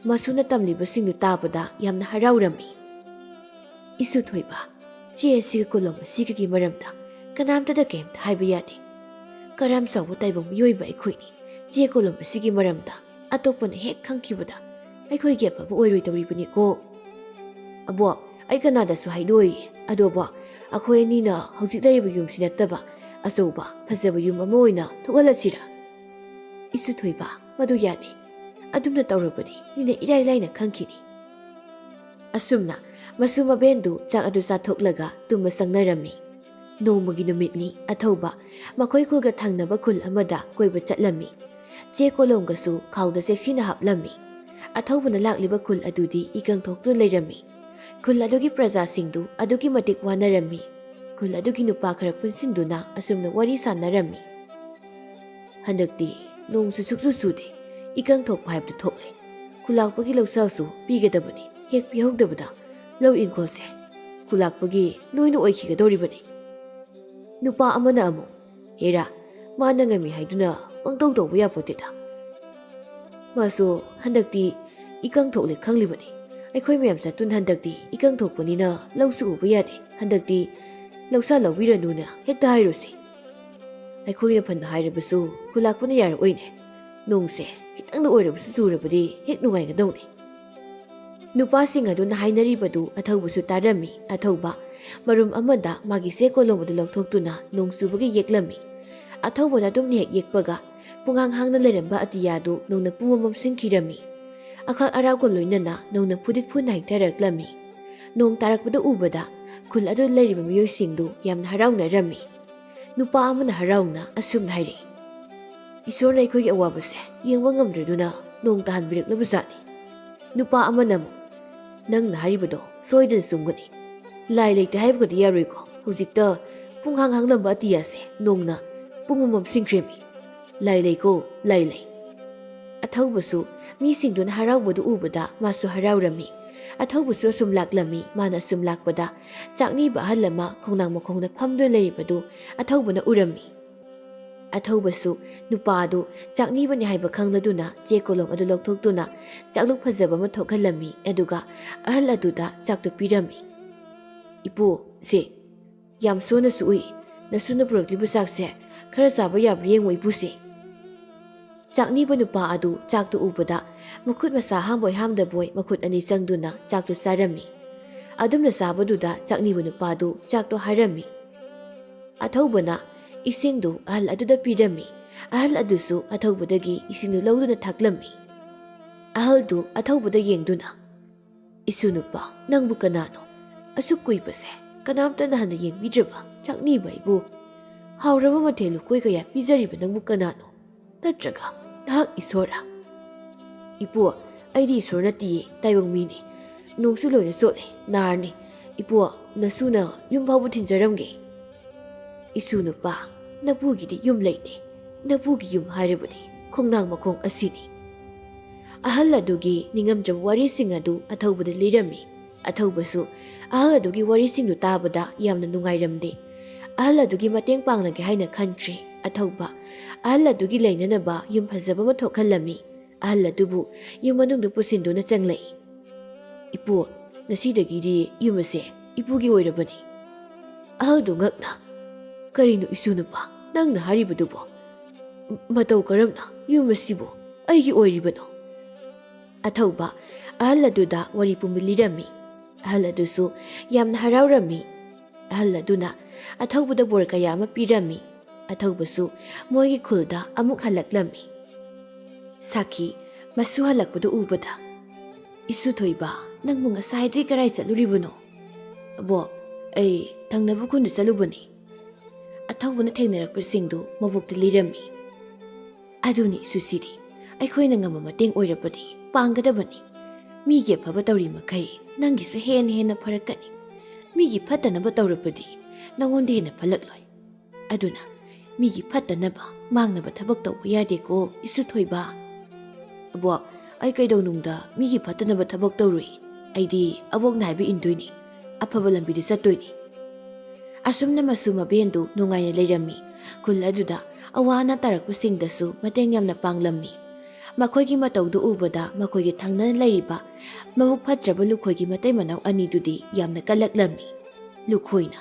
ꯃꯁꯨꯅ ꯇꯝꯂꯤꯕꯁꯤꯡꯗꯨ ꯇꯥꯕꯗ ꯌꯥꯝꯅ ꯍꯔꯥꯎꯔꯝꯃꯤ꯫ "ꯏꯁꯨ ꯊꯣꯏꯕ, ꯆꯦ ꯑꯁꯤꯒ ꯀꯣꯂꯣꯝ ꯑꯁꯤꯒꯒꯤ ꯃꯔꯝꯗ ꯀꯅꯥꯝꯇꯗ ꯀꯩꯝꯇ ꯍꯥꯏꯕ ꯌꯥꯗꯦ꯫ ꯀꯔꯝ ꯆꯥꯎꯕ ꯇꯥꯏꯕꯪ ꯃꯤꯑꯣꯏꯕ ꯑꯩꯈꯣꯏꯅꯤ ꯆꯦ ꯀꯣꯂꯣꯝ ꯑꯁꯤꯒꯤ ꯃꯔꯝꯗ ꯑꯇꯣꯞꯄꯅ ꯍꯦꯛ ꯈꯪꯈꯤꯕꯗ ꯑꯩꯈꯣꯏꯒꯤ ꯑꯐꯕ ꯑꯣꯏꯔꯣꯏꯗꯧꯔꯤꯕꯅꯤꯀꯣ꯫" "ꯑꯕꯣꯛ, ꯑꯩ ꯀꯅꯥꯗꯁꯨ ꯍꯥꯏꯗꯣꯛꯑꯣꯏꯌꯦ꯫ ꯑꯗꯣ ꯑꯕꯣꯛ, ꯑꯩꯈꯣꯏ ꯑꯅꯤꯅ ꯍꯧꯖꯤꯛ ꯂꯩꯔꯤꯕ ꯌꯨꯝꯁꯤ ꯅꯠꯇꯕ ꯑꯆꯧꯕ ꯐꯖꯕ ꯌꯨꯝ ꯑꯃ ꯑꯣꯏꯅ ꯊꯣꯛꯍꯜꯂꯁꯤꯔꯥ?" "ꯏꯁꯨ ꯊꯣꯏꯕ, ꯃꯗꯨ ꯌꯥꯗꯦ꯫ ꯑꯗꯨꯝꯅ ꯇꯧꯔꯕꯗꯤ ꯃꯤꯅ ꯏꯔꯥꯏ ꯂꯥꯏꯅ ꯈꯪꯈꯤꯅꯤ꯫" ꯑꯁꯨꯝꯅ ꯃꯁꯨ ꯃꯕꯦꯟꯗꯨ ꯆꯥꯛ ꯑꯗꯨ ꯆꯥꯊꯣꯛꯂꯒ ꯇꯨꯝꯕ ꯆꯪꯅꯔꯝꯃꯤ꯫ ꯅꯣꯡꯃꯒꯤ ꯅꯨꯃꯤꯠꯅꯤ꯫ ꯑꯊꯧꯕ ꯃꯈꯣꯏ ꯈꯨꯜꯒ ꯊꯪꯅꯕ ꯈꯨꯜ ꯑꯃꯗ ꯀꯣꯏꯕ ꯆꯠꯂꯝꯃꯤ꯫ ꯆꯦ ꯀꯣꯂꯣꯝꯒꯁꯨ ꯈꯥꯎꯗ ꯆꯦꯛꯁꯤꯟꯅ ꯍꯥꯞꯂꯝꯃꯤ꯫ ꯑꯊꯧꯕꯅ ꯂꯥꯛꯂꯤꯕ ꯈꯨꯜ ꯑꯗꯨꯗꯤ ꯏꯀꯪ ꯊꯣꯛꯇꯨꯅ ꯂꯩꯔꯝꯃꯤ꯫ ꯈꯨꯜ ꯑꯗꯨꯒꯤ ꯄ꯭ꯔꯖꯥꯁꯤꯡꯗꯨ ꯑꯗꯨꯛꯀꯤ ꯃꯇꯤꯛ ꯋꯥꯅꯔꯝꯃꯤ꯫ ꯈꯨꯜ ꯑꯗꯨꯒꯤ ꯅꯨꯄꯥ ꯈꯔ ꯄꯨꯟꯁꯤꯟꯗꯨꯅ ꯑꯁꯨꯝꯅ ꯋꯥꯔꯤ ꯁꯥꯟꯅꯔꯝꯃꯤ꯫ "ꯍꯟꯗꯛꯇꯤ ꯅꯣꯡꯁꯨ ꯁꯨꯛꯆꯨ ꯆꯨꯗꯦ꯫ ꯏꯀꯪ ꯊꯣꯛꯄ ꯍꯥꯏꯕꯗꯨ ꯊꯣꯛꯂꯦ꯫ ꯈꯨꯂꯥꯛꯄꯒꯤ ꯂꯧꯁꯥꯁꯨ ꯄꯤꯒꯗꯕꯅꯤ꯫ ꯍꯦꯛ ꯄꯤꯍꯧꯗꯕꯗ ꯂꯧ ꯏꯪꯈꯣꯜꯁꯦ ꯈꯨꯂꯥꯛꯄꯒꯤ ꯅꯣꯏꯅ ꯑꯣꯏꯈꯤꯒꯗꯧꯔꯤꯕꯅꯤ꯫" ꯅꯨꯄꯥ ꯑꯃꯅ ꯑꯃꯨꯛ, "ꯍꯦꯔꯥ, ꯃꯥꯅ ꯉꯝꯃꯤ ꯍꯥꯏꯗꯨꯅ ꯄꯪꯇꯧ ꯇꯧꯕ ꯌꯥꯄꯣꯠꯇꯦꯗ꯫ ꯃꯥꯁꯨ ꯍꯟꯗꯛꯇꯤ ꯏꯀꯪ ꯊꯣꯛꯂꯦ ꯈꯪꯂꯤꯕꯅꯤ꯫ ꯑꯩꯈꯣꯏ ꯃꯌꯥꯝ ꯆꯠꯇꯨꯅ ꯍꯟꯗꯛꯇꯤ ꯏꯀꯪ ꯊꯣꯛꯄꯅꯤꯅ ꯂꯧꯁꯨ ꯎꯕ ꯌꯥꯗꯦ, ꯍꯟꯗꯛꯇꯤ ꯂꯧꯁꯥ ꯂꯧꯕꯤꯔꯅꯨꯅ ꯍꯦꯛꯇ ꯍꯥꯏꯔꯨꯁꯤ꯫ ꯑꯩꯈꯣꯏꯅ ꯐꯅ ꯍꯥꯏꯔꯕꯁꯨ ꯈꯨꯂꯥꯛꯄꯅ ꯌꯥꯔꯛꯑꯣꯏꯅꯦ꯫ ꯅꯣꯡꯁꯦ ꯈꯤꯇꯪꯗ ꯑꯣꯏꯔꯕꯁꯨ ꯆꯨꯔꯕꯗꯤ ꯍꯦꯛ ꯅꯨꯡꯉꯥꯏꯒꯗꯧꯅꯤ꯫ ꯅꯨꯄꯥꯁꯤꯡ ꯑꯗꯨꯅ ꯍꯥꯏꯅꯔꯤꯕꯗꯨ ꯑꯊꯧꯕꯁꯨ ꯇꯥꯔꯝꯃꯤ꯫ ꯑꯊꯧꯕ ꯃꯔꯨꯝ ꯑꯃꯗ ꯃꯥꯒꯤ ꯆꯦ ꯀꯣꯂꯣꯝ ꯑꯗꯨ ꯂꯧꯊꯣꯛꯇꯨꯅ ꯅꯣꯡ ꯆꯨꯕꯒꯤ ꯌꯦꯛꯂꯝꯃꯤ꯫ ꯑꯊꯧꯕꯅ ꯑꯗꯨꯝꯅ ꯍꯦꯛ ꯌꯦꯛꯄꯒ ꯄꯨꯡꯍꯥꯡ ꯍꯥꯡꯅ ꯂꯩꯔꯝꯕ ꯑꯇꯤꯌꯥꯗꯨ ꯅꯣꯡꯅ ꯄꯨꯝꯃ ꯃꯝꯁꯤꯟꯈꯤꯔꯝꯃꯤ꯫ ꯑꯈꯛ ꯑꯔꯥꯎꯒ ꯂꯣꯏꯅꯅ ꯅꯣꯡꯅ ꯐꯨꯗꯤꯠ ꯐꯨꯅ ꯍꯩꯊꯔꯛꯂꯝꯃꯤ꯫ ꯅꯣꯡ ꯇꯥꯔꯛꯄꯗ ꯎꯕꯗ ꯈꯨꯜ ꯑꯗꯨꯗ ꯂꯩꯔꯤꯕ ꯃꯤꯑꯣꯏꯁꯤꯡꯗꯨ ꯌꯥꯝꯅ ꯍꯔꯥꯎꯅꯔꯝꯃꯤ꯫ ꯅꯨꯄꯥ ꯑꯃꯅ ꯍꯔꯥꯎꯅ ꯑꯁꯨꯝꯅ ꯍꯥꯏꯔꯛꯏ, "ꯏꯁꯣꯔꯅ ꯑꯩꯈꯣꯏꯒꯤ ꯑꯋꯥꯕꯁꯦ ꯌꯦꯡꯕ ꯉꯝꯗ꯭ꯔꯗꯨꯅ ꯅꯣꯡ ꯇꯥꯍꯟꯕꯤꯔꯛꯂꯕꯖꯥꯠꯅꯤ꯫" ꯅꯨꯄꯥ ꯑꯃꯅ ꯑꯃꯨꯛ, "ꯅꯪꯅ ꯍꯥꯏꯔꯤꯕꯗꯣ ꯁꯣꯏꯗꯅ ꯆꯨꯝꯒꯅꯤ꯫ ꯂꯥꯏ ꯂꯩꯇꯦ ꯍꯥꯏꯕꯒꯗꯤ ꯌꯥꯔꯣꯏꯀꯣ꯫ ꯍꯧꯖꯤꯛꯇ ꯄꯨꯡꯍꯥꯡ ꯍꯥꯡꯂꯝꯕ ꯑꯇꯤꯌꯥꯁꯦ ꯅꯣꯡꯅ ꯄꯨꯡꯃꯝ ꯃꯝꯁꯤꯟꯈ꯭ꯔꯦꯃꯤ꯫ ꯂꯥꯏ ꯂꯩꯀꯣ, ꯂꯥꯏ ꯂꯩ꯫" ꯑꯊꯧꯕꯁꯨ ꯃꯤꯁꯤꯡꯗꯨꯅ ꯍꯔꯥꯎꯕꯗꯨ ꯎꯕꯗ ꯃꯥꯁꯨ ꯍꯔꯥꯎꯔꯝꯃꯤ꯫ ꯑꯊꯧꯕꯁꯨ ꯑꯁꯨꯝ ꯂꯥꯛꯂꯝꯃꯤ꯫ ꯃꯥꯅ ꯑꯁꯨꯝ ꯂꯥꯛꯄꯗ ꯆꯥꯛꯅꯤꯕ ꯑꯍꯜ ꯑꯃ ꯈꯣꯡꯅꯥꯡ ꯃꯈꯣꯡꯗ ꯐꯝꯗꯨꯅ ꯂꯩꯔꯤꯕꯗꯨ ꯑꯊꯧꯕꯅ ꯎꯔꯝꯃꯤ꯫ ꯑꯊꯧꯕꯁꯨ ꯅꯨꯄꯥ ꯑꯗꯨ ꯆꯥꯛꯅꯤꯕꯅꯤ ꯍꯥꯏꯕ ꯈꯪꯂꯗꯨꯅ ꯆꯦ ꯀꯣꯂꯣꯝ ꯑꯗꯨ ꯂꯧꯊꯣꯛꯇꯨꯅ ꯆꯥꯛꯂꯨꯛ ꯐꯖꯕ ꯑꯃ ꯊꯣꯛꯍꯜꯂꯝꯃꯤ꯫ ꯑꯗꯨꯒ ꯑꯍꯜ ꯑꯗꯨꯗ ꯆꯥꯛꯇꯨ ꯄꯤꯔꯝꯃꯤ꯫ "ꯏꯄꯨ, ꯁꯦ, ꯌꯥꯝ ꯁꯣꯟꯅꯁꯨ ꯎꯏ꯫ ꯅꯁꯨꯅ ꯄꯨꯔꯛꯂꯤꯕ ꯆꯥꯛꯁꯦ ꯈꯔ ꯆꯥꯕ ꯌꯥꯕ꯭ꯔꯥ ꯌꯦꯡꯉꯨ, ꯏꯄꯨꯁꯦ꯫" ꯆꯥꯛꯅꯤꯕ ꯅꯨꯄꯥ ꯑꯗꯨ ꯆꯥꯛꯇꯨ ꯎꯕꯗ ꯃꯈꯨꯠ ꯃꯁꯥ ꯍꯥꯝꯕꯣꯏ ꯍꯥꯝꯗꯕꯣꯏ ꯃꯈꯨꯠ ꯑꯅꯤ ꯆꯪꯗꯨꯅ ꯆꯥꯛꯇꯨ ꯆꯥꯔꯝꯃꯤ꯫ ꯑꯗꯨꯝꯅ ꯆꯥꯕꯗꯨꯗ ꯆꯥꯛꯅꯤꯕ ꯅꯨꯄꯥꯗꯨ ꯆꯥꯛꯇꯨ ꯍꯥꯏꯔꯝꯃꯤ꯫ ꯑꯊꯧꯕꯅ ꯏꯁꯤꯡꯗꯨ ꯑꯍꯜ ꯑꯗꯨꯗ ꯄꯤꯔꯝꯃꯤ꯫ ꯑꯍꯜ ꯑꯗꯨꯁꯨ ꯑꯊꯧꯕꯗꯒꯤ ꯏꯁꯤꯡꯗꯨ ꯂꯧꯗꯨꯅ ꯊꯛꯂꯝꯃꯤ꯫ ꯑꯍꯜꯗꯨ ꯑꯊꯧꯕꯗ ꯌꯦꯡꯗꯨꯅ, "ꯏꯁꯨ ꯅꯨꯄꯥ, ꯅꯪꯕꯨ ꯀꯅꯥꯅꯣ? ꯑꯁꯨꯛ ꯀꯨꯏꯕꯁꯦ ꯀꯅꯥꯝꯇꯅ ꯍꯟꯅ ꯌꯦꯡꯕꯤꯗ꯭ꯔꯕ ꯆꯥꯛꯅꯤꯕ ꯑꯩꯕꯨ? ꯍꯥꯎꯔꯕ ꯃꯊꯦꯜ ꯂꯨꯀꯣꯏ ꯀꯌꯥ ꯄꯤꯖꯔꯤꯕ ꯅꯪꯕꯨ ꯀꯅꯥꯅꯣ? ꯅꯠꯇ꯭ꯔꯒ ꯅꯍꯥꯛ ꯏꯁꯣꯔꯔꯥ?" "ꯏꯄꯨ, ꯑꯩꯗꯤ ꯏꯁꯣꯔ ꯅꯠꯇꯤꯌꯦ, ꯇꯥꯏꯕꯪ ꯃꯤꯅꯤ꯫ ꯅꯣꯡꯁꯨ ꯂꯣꯏꯅ ꯆꯣꯠꯂꯦ, ꯅꯥꯔꯅꯤ꯫ ꯏꯄꯨ, ꯅꯁꯨꯅ ꯌꯨꯝ ꯐꯥꯎꯕ ꯊꯤꯟꯖꯔꯝꯒꯦ꯫" "ꯏꯁꯨ ꯅꯨꯄꯥ, ꯅꯄꯨꯒꯤꯗꯤ ꯌꯨꯝ ꯂꯩꯇꯦ꯫ ꯅꯄꯨꯒꯤ ꯌꯨꯝ ꯍꯥꯏꯔꯕꯗꯤ ꯈꯣꯡꯅꯥꯡ ꯃꯈꯣꯡ ꯑꯁꯤꯅꯤ꯫" ꯑꯍꯜ ꯑꯗꯨꯒꯤ ꯅꯤꯡꯉꯝꯗ꯭ꯔꯕ ꯋꯥꯔꯤꯁꯤꯡ ꯑꯗꯨ ꯑꯊꯧꯕꯗ ꯂꯤꯔꯝꯃꯤ꯫ ꯑꯊꯧꯕꯁꯨ ꯑꯍꯜ ꯑꯗꯨꯒꯤ ꯋꯥꯔꯤꯁꯤꯡꯗꯨ ꯇꯥꯕꯗ ꯌꯥꯝꯅ ꯅꯨꯡꯉꯥꯏꯔꯝꯗꯦ꯫ ꯑꯍꯜ ꯑꯗꯨꯒꯤ ꯃꯇꯦꯡ ꯄꯥꯡꯂꯒꯦ ꯍꯥꯏꯅ ꯈꯟꯈ꯭ꯔꯦ꯫ ꯑꯊꯧꯕ ꯑꯍꯜ ꯑꯗꯨꯒꯤ ꯂꯩꯅꯅꯕ ꯌꯨꯝ ꯐꯖꯕ ꯑꯃ ꯊꯣꯛꯍꯜꯂꯝꯃꯤ꯫ ꯑꯍꯜ ꯑꯗꯨꯕꯨ ꯌꯨꯝ ꯃꯅꯨꯡꯗ ꯄꯨꯁꯤꯟꯗꯨꯅ ꯆꯪꯂꯛꯏ꯫ "ꯏꯄꯨ, ꯉꯁꯤꯗꯒꯤꯗꯤ ꯌꯨꯝ ꯑꯁꯦ ꯏꯄꯨꯒꯤ ꯑꯣꯏꯔꯕꯅꯤ꯫" ꯑꯍꯜꯗꯨ ꯉꯛꯅ, "ꯀꯔꯤꯅꯣ ꯏꯁꯨ ꯅꯨꯄꯥ, ꯅꯪꯅ ꯍꯥꯏꯔꯤꯕꯗꯨꯕꯣ? ꯃꯇꯧ ꯀꯔꯝꯅ ꯌꯨꯝ ꯑꯁꯤꯕꯨ ꯑꯩꯒꯤ ꯑꯣꯏꯔꯤꯕꯅꯣ?" ꯑꯊꯧꯕ ꯑꯍꯜ ꯑꯗꯨꯗ ꯋꯥꯔꯤ ꯄꯨꯝꯕ ꯂꯤꯔꯝꯃꯤ꯫ ꯑꯍꯜ ꯑꯗꯨꯁꯨ ꯌꯥꯝꯅ ꯍꯔꯥꯎꯔꯝꯃꯤ꯫ ꯑꯍꯜ ꯑꯗꯨꯅ ꯑꯊꯧꯕꯗ ꯕꯣꯔ ꯀꯌꯥ ꯑꯃ ꯄꯤꯔꯝꯃꯤ꯫ ꯑꯊꯧꯕꯁꯨ ꯃꯣꯏꯒꯤ ꯈꯨꯜꯗ ꯑꯃꯨꯛ ꯍꯜꯂꯛꯂꯝꯃꯤ꯫ ꯁꯥꯈꯤ ꯃꯁꯨ ꯍꯜꯂꯛꯄꯗꯨ ꯎꯕꯗ, "ꯏꯁꯨ ꯊꯣꯏꯕ, ꯅꯪꯕꯨ ꯉꯁꯥꯏꯗꯒꯤ ꯀꯔꯥꯏ ꯆꯠꯂꯨꯔꯤꯕꯅꯣ?" "ꯑꯕꯣꯛ, ꯑꯩ ꯊꯪꯅꯕ ꯈꯨꯟꯗ ꯆꯠꯂꯨꯕꯅꯤ꯫" ꯑꯊꯧꯕꯅ ꯊꯦꯡꯅꯔꯛꯄꯁꯤꯡꯗꯨ ꯃꯕꯣꯛꯇ ꯂꯤꯔꯝꯃꯤ꯫ "ꯑꯗꯨꯅꯤ ꯏꯁꯨ ꯁꯤꯔꯤ, ꯑꯩꯈꯣꯏꯅ ꯉꯝꯕ ꯃꯇꯦꯡ ꯑꯣꯏꯔꯕꯗꯤ ꯄꯥꯡꯒꯗꯕꯅꯤ꯫ ꯃꯤꯒꯤ ꯑꯐꯕ ꯇꯧꯔꯤ ꯃꯈꯩ ꯅꯪꯒꯤꯁꯨ ꯍꯦꯟꯅ ꯍꯦꯟꯅ ꯐꯔꯛꯀꯅꯤ꯫ ꯃꯤꯒꯤ ꯐꯠꯇꯅꯕ ꯇꯧꯔꯕꯗꯤ ꯅꯉꯣꯟꯗ ꯍꯦꯟꯅ ꯐꯠꯂꯛꯂꯣꯏ꯫ ꯑꯗꯨꯅ ꯃꯤꯒꯤ ꯐꯠꯇꯅꯕ ꯃꯥꯡꯅꯕ ꯊꯕꯛ ꯇꯧꯕ ꯌꯥꯗꯦꯀꯣ ꯏꯁꯨ ꯊꯣꯏꯕ꯫" "ꯑꯕꯣꯛ, ꯑꯩ ꯀꯩꯗꯧꯅꯨꯡꯗ ꯃꯤꯒꯤ ꯐꯠꯇꯅꯕ ꯊꯕꯛ ꯇꯧꯔꯨꯏ꯫ ꯑꯩꯗꯤ ꯑꯕꯣꯛꯅ ꯍꯥꯏꯕ ꯏꯟꯗꯣꯏꯅꯤ, ꯑꯐꯕ ꯂꯝꯕꯤꯗ ꯆꯠꯇꯣꯏꯅꯤ꯫" ꯑꯁꯨꯝꯅ ꯃꯁꯨ ꯃꯕꯦꯟꯗꯨ ꯅꯨꯡꯉꯥꯏꯅ ꯂꯩꯔꯝꯃꯤ꯫ ꯈꯨꯜ ꯑꯗꯨꯗ ꯑꯋꯥ ꯑꯅꯥ ꯇꯥꯔꯛꯄꯁꯤꯡꯗꯁꯨ ꯃꯇꯦꯡ ꯌꯥꯝꯅ ꯄꯥꯡꯂꯝꯃꯤ꯫ ꯃꯈꯣꯏꯒꯤ ꯃꯇꯧꯗꯨ ꯎꯕꯗ ꯃꯈꯣꯏꯒꯤ ꯊꯪꯅꯅ ꯂꯩꯔꯤꯕ ꯃꯕꯨꯛ ꯐꯠꯇ꯭ꯔꯕ ꯂꯨꯈꯣꯏꯒꯤ ꯃꯇꯩ ꯃꯅꯥꯎ ꯑꯅꯤꯗꯨꯗꯤ ꯌꯥꯝꯅ ꯀꯜꯂꯛꯂꯝꯃꯤ꯫ ꯂꯨꯈꯣꯏꯅ,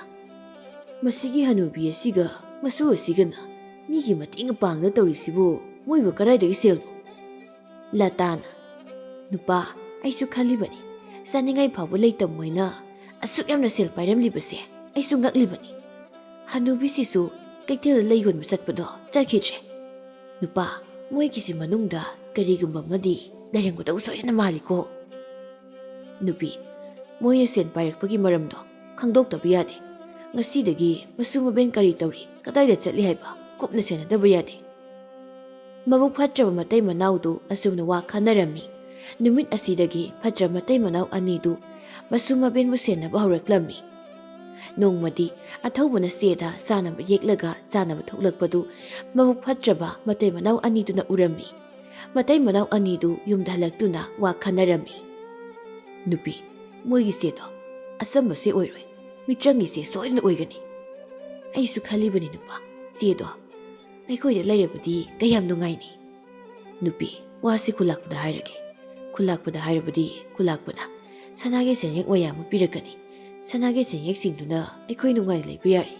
"ꯃꯁꯤꯒꯤ ꯍꯅꯨꯕꯤ ꯑꯁꯤꯒ ꯃꯁꯨ ꯑꯁꯤꯒꯅ ꯃꯤꯒꯤ ꯃꯇꯦꯡ ꯄꯥꯡꯗ ꯇꯧꯔꯤꯁꯤꯕꯨ ꯃꯣꯏꯕꯨ ꯀꯗꯥꯏꯗꯒꯤ ꯁꯦꯜꯅꯣ?" ꯂꯇꯥꯅ, "ꯅꯨꯄꯥ, ꯑꯩꯁꯨ ꯈꯜꯂꯤꯕꯅꯤ, ꯆꯥꯅꯤꯡꯉꯥꯏ ꯐꯥꯎꯕ ꯂꯩꯇ ꯃꯣꯏꯅ ꯑꯁꯨꯛ ꯌꯥꯝꯅ ꯁꯦꯜ ꯄꯥꯏꯔꯝꯂꯤꯕꯁꯦ ꯑꯩꯁꯨ ꯉꯛꯂꯤꯕꯅꯤ꯫ ꯍꯅꯨꯕꯤꯁꯤꯁꯨ ꯀꯩꯊꯦꯜꯗ ꯂꯩ ꯌꯣꯟꯕ ꯆꯠꯄꯗꯣ ꯆꯠꯈꯤꯗ꯭ꯔꯦ꯫ ꯅꯨꯄꯥ, ꯃꯣꯏꯒꯤꯁꯤ ꯃꯅꯨꯡꯗ ꯀꯔꯤꯒꯨꯝꯕ ꯑꯃꯗꯤ ꯂꯩꯔꯝꯒꯗꯧꯕ ꯁꯣꯏꯗꯅ ꯃꯥꯜꯂꯤꯀꯣ꯫" ꯅꯨꯄꯤ, "ꯃꯣꯏꯅ ꯁꯦꯟ ꯄꯥꯏꯔꯛꯄꯒꯤ ꯃꯔꯝꯗꯣ ꯈꯪꯗꯣꯛꯇꯕ ꯌꯥꯗꯦ꯫ ꯉꯁꯤꯗꯒꯤ ꯃꯁꯨ ꯃꯕꯦꯟ ꯀꯔꯤ ꯇꯧꯔꯤ, ꯀꯗꯥꯏꯗ ꯆꯠꯂꯤ ꯍꯥꯏꯕ ꯀꯨꯞꯅ ꯁꯦꯟꯅꯗꯕ ꯌꯥꯗꯦ꯫" ꯃꯕꯨꯛ ꯐꯠꯇ꯭ꯔꯕ ꯃꯇꯩ ꯃꯅꯥꯎꯗꯨ ꯑꯁꯨꯝꯅ ꯋꯥ ꯈꯟꯅꯔꯝꯃꯤ꯫ ꯅꯨꯃꯤꯠ ꯑꯁꯤꯗꯒꯤ ꯐꯠꯇ꯭ꯔꯕ ꯃꯇꯩ ꯃꯅꯥꯎ ꯑꯅꯤꯗꯨ ꯃꯁꯨ ꯃꯕꯦꯟꯕꯨ ꯁꯦꯟꯅꯕ ꯍꯧꯔꯛꯂꯝꯃꯤ꯫ ꯅꯣꯡꯃꯗꯤ ꯑꯊꯧꯕꯅ ꯆꯦꯗ ꯆꯥꯅꯕ ꯌꯦꯛꯂꯒ ꯆꯥꯅꯕ ꯊꯣꯛꯂꯛꯄꯗꯨ ꯃꯕꯨꯛ ꯐꯠꯇ꯭ꯔꯕ ꯃꯇꯩ ꯃꯅꯥꯎ ꯑꯅꯤꯗꯨꯅ ꯎꯔꯝꯃꯤ꯫ ꯃꯇꯩ ꯃꯅꯥꯎ ꯑꯅꯤꯗꯨ ꯌꯨꯝꯗ ꯍꯜꯂꯛꯇꯨꯅ ꯋꯥ ꯈꯟꯅꯔꯝꯃꯤ꯫ "ꯅꯨꯄꯤ, ꯃꯣꯏꯒꯤ ꯆꯦꯗꯣ ꯑꯆꯝꯕꯁꯦ ꯑꯣꯏꯔꯣꯏ, ꯃꯤꯇ꯭ꯔꯪꯒꯤ ꯆꯦ ꯁꯣꯏꯗꯅ ꯑꯣꯏꯒꯅꯤ꯫ ꯑꯩꯁꯨ ꯈꯜꯂꯤꯕꯅꯤ ꯅꯨꯄꯥ, ꯆꯦꯗꯣ ꯑꯩꯈꯣꯏꯗ ꯂꯩꯔꯕꯗꯤ ꯀꯌꯥꯝ ꯅꯨꯡꯉꯥꯏꯅꯤ꯫" ꯅꯨꯄꯤ, ꯋꯥꯁꯤ ꯈꯨꯂꯥꯛꯄꯗ ꯍꯥꯏꯔꯒꯦ꯫ ꯈꯨꯂꯥꯛꯄꯗ ꯍꯥꯏꯔꯕꯗꯤ ꯈꯨꯂꯥꯛꯄꯅ ꯁꯅꯥꯒꯤ ꯁꯦꯟꯌꯦꯛ ꯃꯌꯥꯝ ꯑꯃ ꯄꯤꯔꯛꯀꯅꯤ꯫ ꯁꯅꯥꯒꯤ ꯁꯦꯟꯌꯦꯛꯁꯤꯡꯗꯨꯅ ꯑꯩꯈꯣꯏ ꯅꯨꯡꯉꯥꯏꯅ ꯂꯩꯕ ꯌꯥꯔꯦ꯫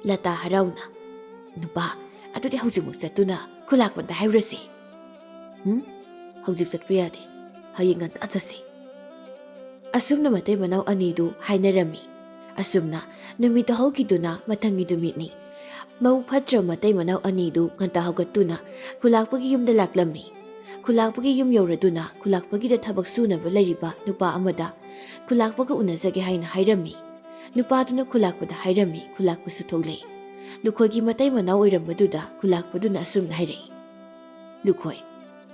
ꯂꯇꯥ ꯍꯔꯥꯎꯅ, "ꯅꯨꯄꯥ, ꯑꯗꯨꯗꯤ ꯍꯧꯖꯤꯛꯃꯛ ꯆꯠꯇꯨꯅ ꯈꯨꯂꯥꯛꯄꯗ ꯍꯥꯏꯔꯨꯔꯁꯤ꯫" "ꯎꯝ? ꯍꯧꯖꯤꯛ ꯆꯠꯄ ꯌꯥꯗꯦ꯫ ꯍꯌꯦꯡ ꯉꯟꯇꯥ ꯆꯠꯁꯤ꯫" ꯑꯁꯨꯝꯅ ꯃꯇꯩ ꯃꯅꯥꯎ ꯑꯅꯤꯗꯨ ꯍꯥꯏꯅꯔꯝꯃꯤ꯫ ꯑꯁꯨꯝꯅ ꯅꯨꯃꯤꯠꯇꯨ ꯍꯧꯈꯤꯗꯨꯅ ꯃꯊꯪꯒꯤ ꯅꯨꯃꯤꯠꯅꯤ꯫ ꯃꯕꯨꯛ ꯐꯠꯇ꯭ꯔꯕ ꯃꯇꯩ ꯃꯅꯥꯎ ꯑꯅꯤꯗꯨ ꯉꯟꯇꯥ ꯍꯧꯒꯠꯇꯨꯅ ꯈꯨꯂꯥꯛꯄꯒꯤ ꯌꯨꯝꯗ ꯂꯥꯛꯂꯝꯃꯤ꯫ ꯈꯨꯂꯥꯛꯄꯒꯤ ꯌꯨꯝ ꯌꯧꯔꯗꯨꯅ ꯈꯨꯂꯥꯛꯄꯒꯤꯗ ꯊꯕꯛ ꯁꯨꯅꯕ ꯂꯩꯔꯤꯕ ꯅꯨꯄꯥ ꯑꯃꯗ ꯈꯨꯂꯥꯛꯄꯒ ꯎꯅꯖꯒꯦ ꯍꯥꯏꯅ ꯍꯥꯏꯔꯝꯃꯤ꯫ ꯅꯨꯄꯥꯗꯨꯅ ꯈꯨꯂꯥꯛꯄꯗ ꯍꯥꯏꯔꯝꯃꯤ, ꯈꯨꯂꯥꯛꯄꯁꯨ ꯊꯣꯛꯂꯛꯏ꯫ ꯂꯨꯈꯣꯏꯒꯤ ꯃꯇꯩ ꯃꯅꯥꯎ ꯑꯣꯏꯔꯝꯕꯗꯨꯗ ꯈꯨꯂꯥꯛꯄꯗꯨꯅ ꯑꯁꯨꯝꯅ ꯍꯥꯏꯔꯛꯏ, "ꯂꯨꯈꯣꯏ,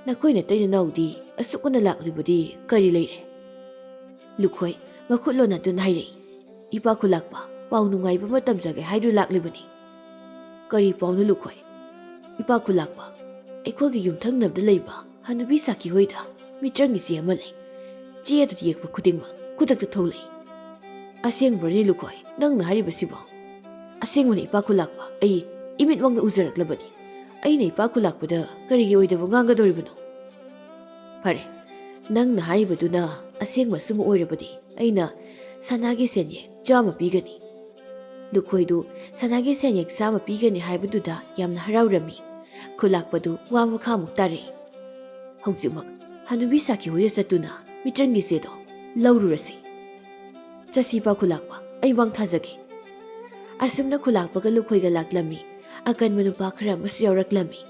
ꯅꯈꯣꯏ ꯅꯇꯩ ꯅꯅꯥꯎꯗꯤ ꯑꯁꯨꯛ ꯉꯟꯅ ꯂꯥꯛꯂꯤꯕꯗꯤ ꯀꯔꯤ ꯂꯩꯔꯦ?" ꯂꯨꯈꯣꯏ ꯃꯈꯨꯠ ꯂꯣꯟꯅꯗꯨꯅ ꯍꯥꯏꯔꯛꯏ, "ꯏꯄꯥ ꯈꯨꯂꯥꯛꯄ, ꯄꯥꯎ ꯅꯨꯡꯉꯥꯏꯕ ꯑꯃ ꯇꯝꯖꯒꯦ ꯍꯥꯏꯗꯨ ꯂꯥꯛꯂꯤꯕꯅꯤ꯫" "ꯀꯔꯤ ꯄꯥꯎꯅꯣ ꯂꯨꯈꯣꯏ?" "ꯏꯄꯥ ꯈꯨꯂꯥꯛꯄ, ꯑꯩꯈꯣꯏꯒꯤ ꯌꯨꯝꯊꯪꯅꯕꯗ ꯂꯩꯕ ꯍꯅꯨꯕꯤ ꯁꯥꯈꯤ ꯍꯣꯏꯗ ꯃꯤꯇ꯭ꯔꯪꯒꯤ ꯆꯦ ꯑꯃ ꯂꯩ꯫ ꯆꯦ ꯑꯗꯨꯗ ꯌꯦꯛꯄ ꯈꯨꯗꯤꯡꯃꯛ ꯈꯨꯗꯛꯇ ꯊꯣꯛꯂꯛꯏ꯫" "ꯑꯁꯦꯡꯕ꯭ꯔꯅꯤ ꯂꯨꯈꯣꯏ, ꯅꯪꯅ ꯍꯥꯏꯔꯤꯕꯁꯤꯕꯣ?" "ꯑꯁꯦꯡꯕꯅꯤ ꯏꯄꯥ ꯈꯨꯂꯥꯛꯄ, ꯑꯩ ꯏꯃꯤꯠꯃꯛꯅ ꯎꯖꯔꯛꯂꯕꯅꯤ꯫ ꯑꯩꯅ ꯏꯄꯥ ꯈꯨꯂꯥꯛꯄꯗ ꯀꯔꯤꯒꯤ ꯑꯣꯏꯗꯕ ꯉꯥꯡꯒꯗꯧꯔꯤꯕꯅꯣ?" "ꯐꯔꯦ, ꯅꯪꯅ ꯍꯥꯏꯔꯤꯕꯗꯨꯅ ꯑꯁꯦꯡꯕ ꯑꯆꯨꯝꯕ ꯑꯣꯏꯔꯕꯗꯤ ꯑꯩꯅ ꯁꯅꯥꯒꯤ ꯁꯦꯟꯌꯦꯛ ꯆꯥꯝꯃ ꯄꯤꯒꯅꯤ꯫" ꯂꯨꯈꯣꯏꯗꯨ ꯁꯅꯥꯒꯤ ꯁꯦꯟꯌꯦꯛ ꯆꯥꯝꯃ ꯄꯤꯒꯅꯤ ꯍꯥꯏꯕꯗꯨꯗ ꯌꯥꯝꯅ ꯍꯔꯥꯎꯔꯝꯃꯤ꯫ ꯈꯨꯂꯥꯛꯄꯗꯨ ꯋꯥ ꯃꯈꯥꯃꯨꯛ ꯇꯥꯔꯛꯏ꯫ "ꯍꯧꯖꯤꯛꯃꯛ ꯍꯅꯨꯕꯤ ꯁꯥꯈꯤ ꯍꯣꯏꯗ ꯆꯠꯇꯨꯅ ꯃꯤꯇ꯭ꯔꯪꯒꯤ ꯆꯦꯗꯣ ꯂꯧꯔꯨꯔꯁꯤ꯫" "ꯆꯠꯁꯤ ꯏꯄꯥ ꯈꯨꯂꯥꯛꯄ, ꯑꯩ ꯃꯥꯡ ꯊꯥꯖꯒꯦ꯫" ꯑꯁꯨꯝꯅ ꯈꯨꯂꯥꯛꯄꯒ ꯂꯨꯈꯣꯏꯒ ꯂꯥꯛꯂꯝꯃꯤ꯫ ꯑꯀꯟꯕ ꯅꯨꯄꯥ ꯈꯔ ꯑꯃꯁꯨ ꯌꯥꯎꯔꯛꯂꯝꯃꯤ꯫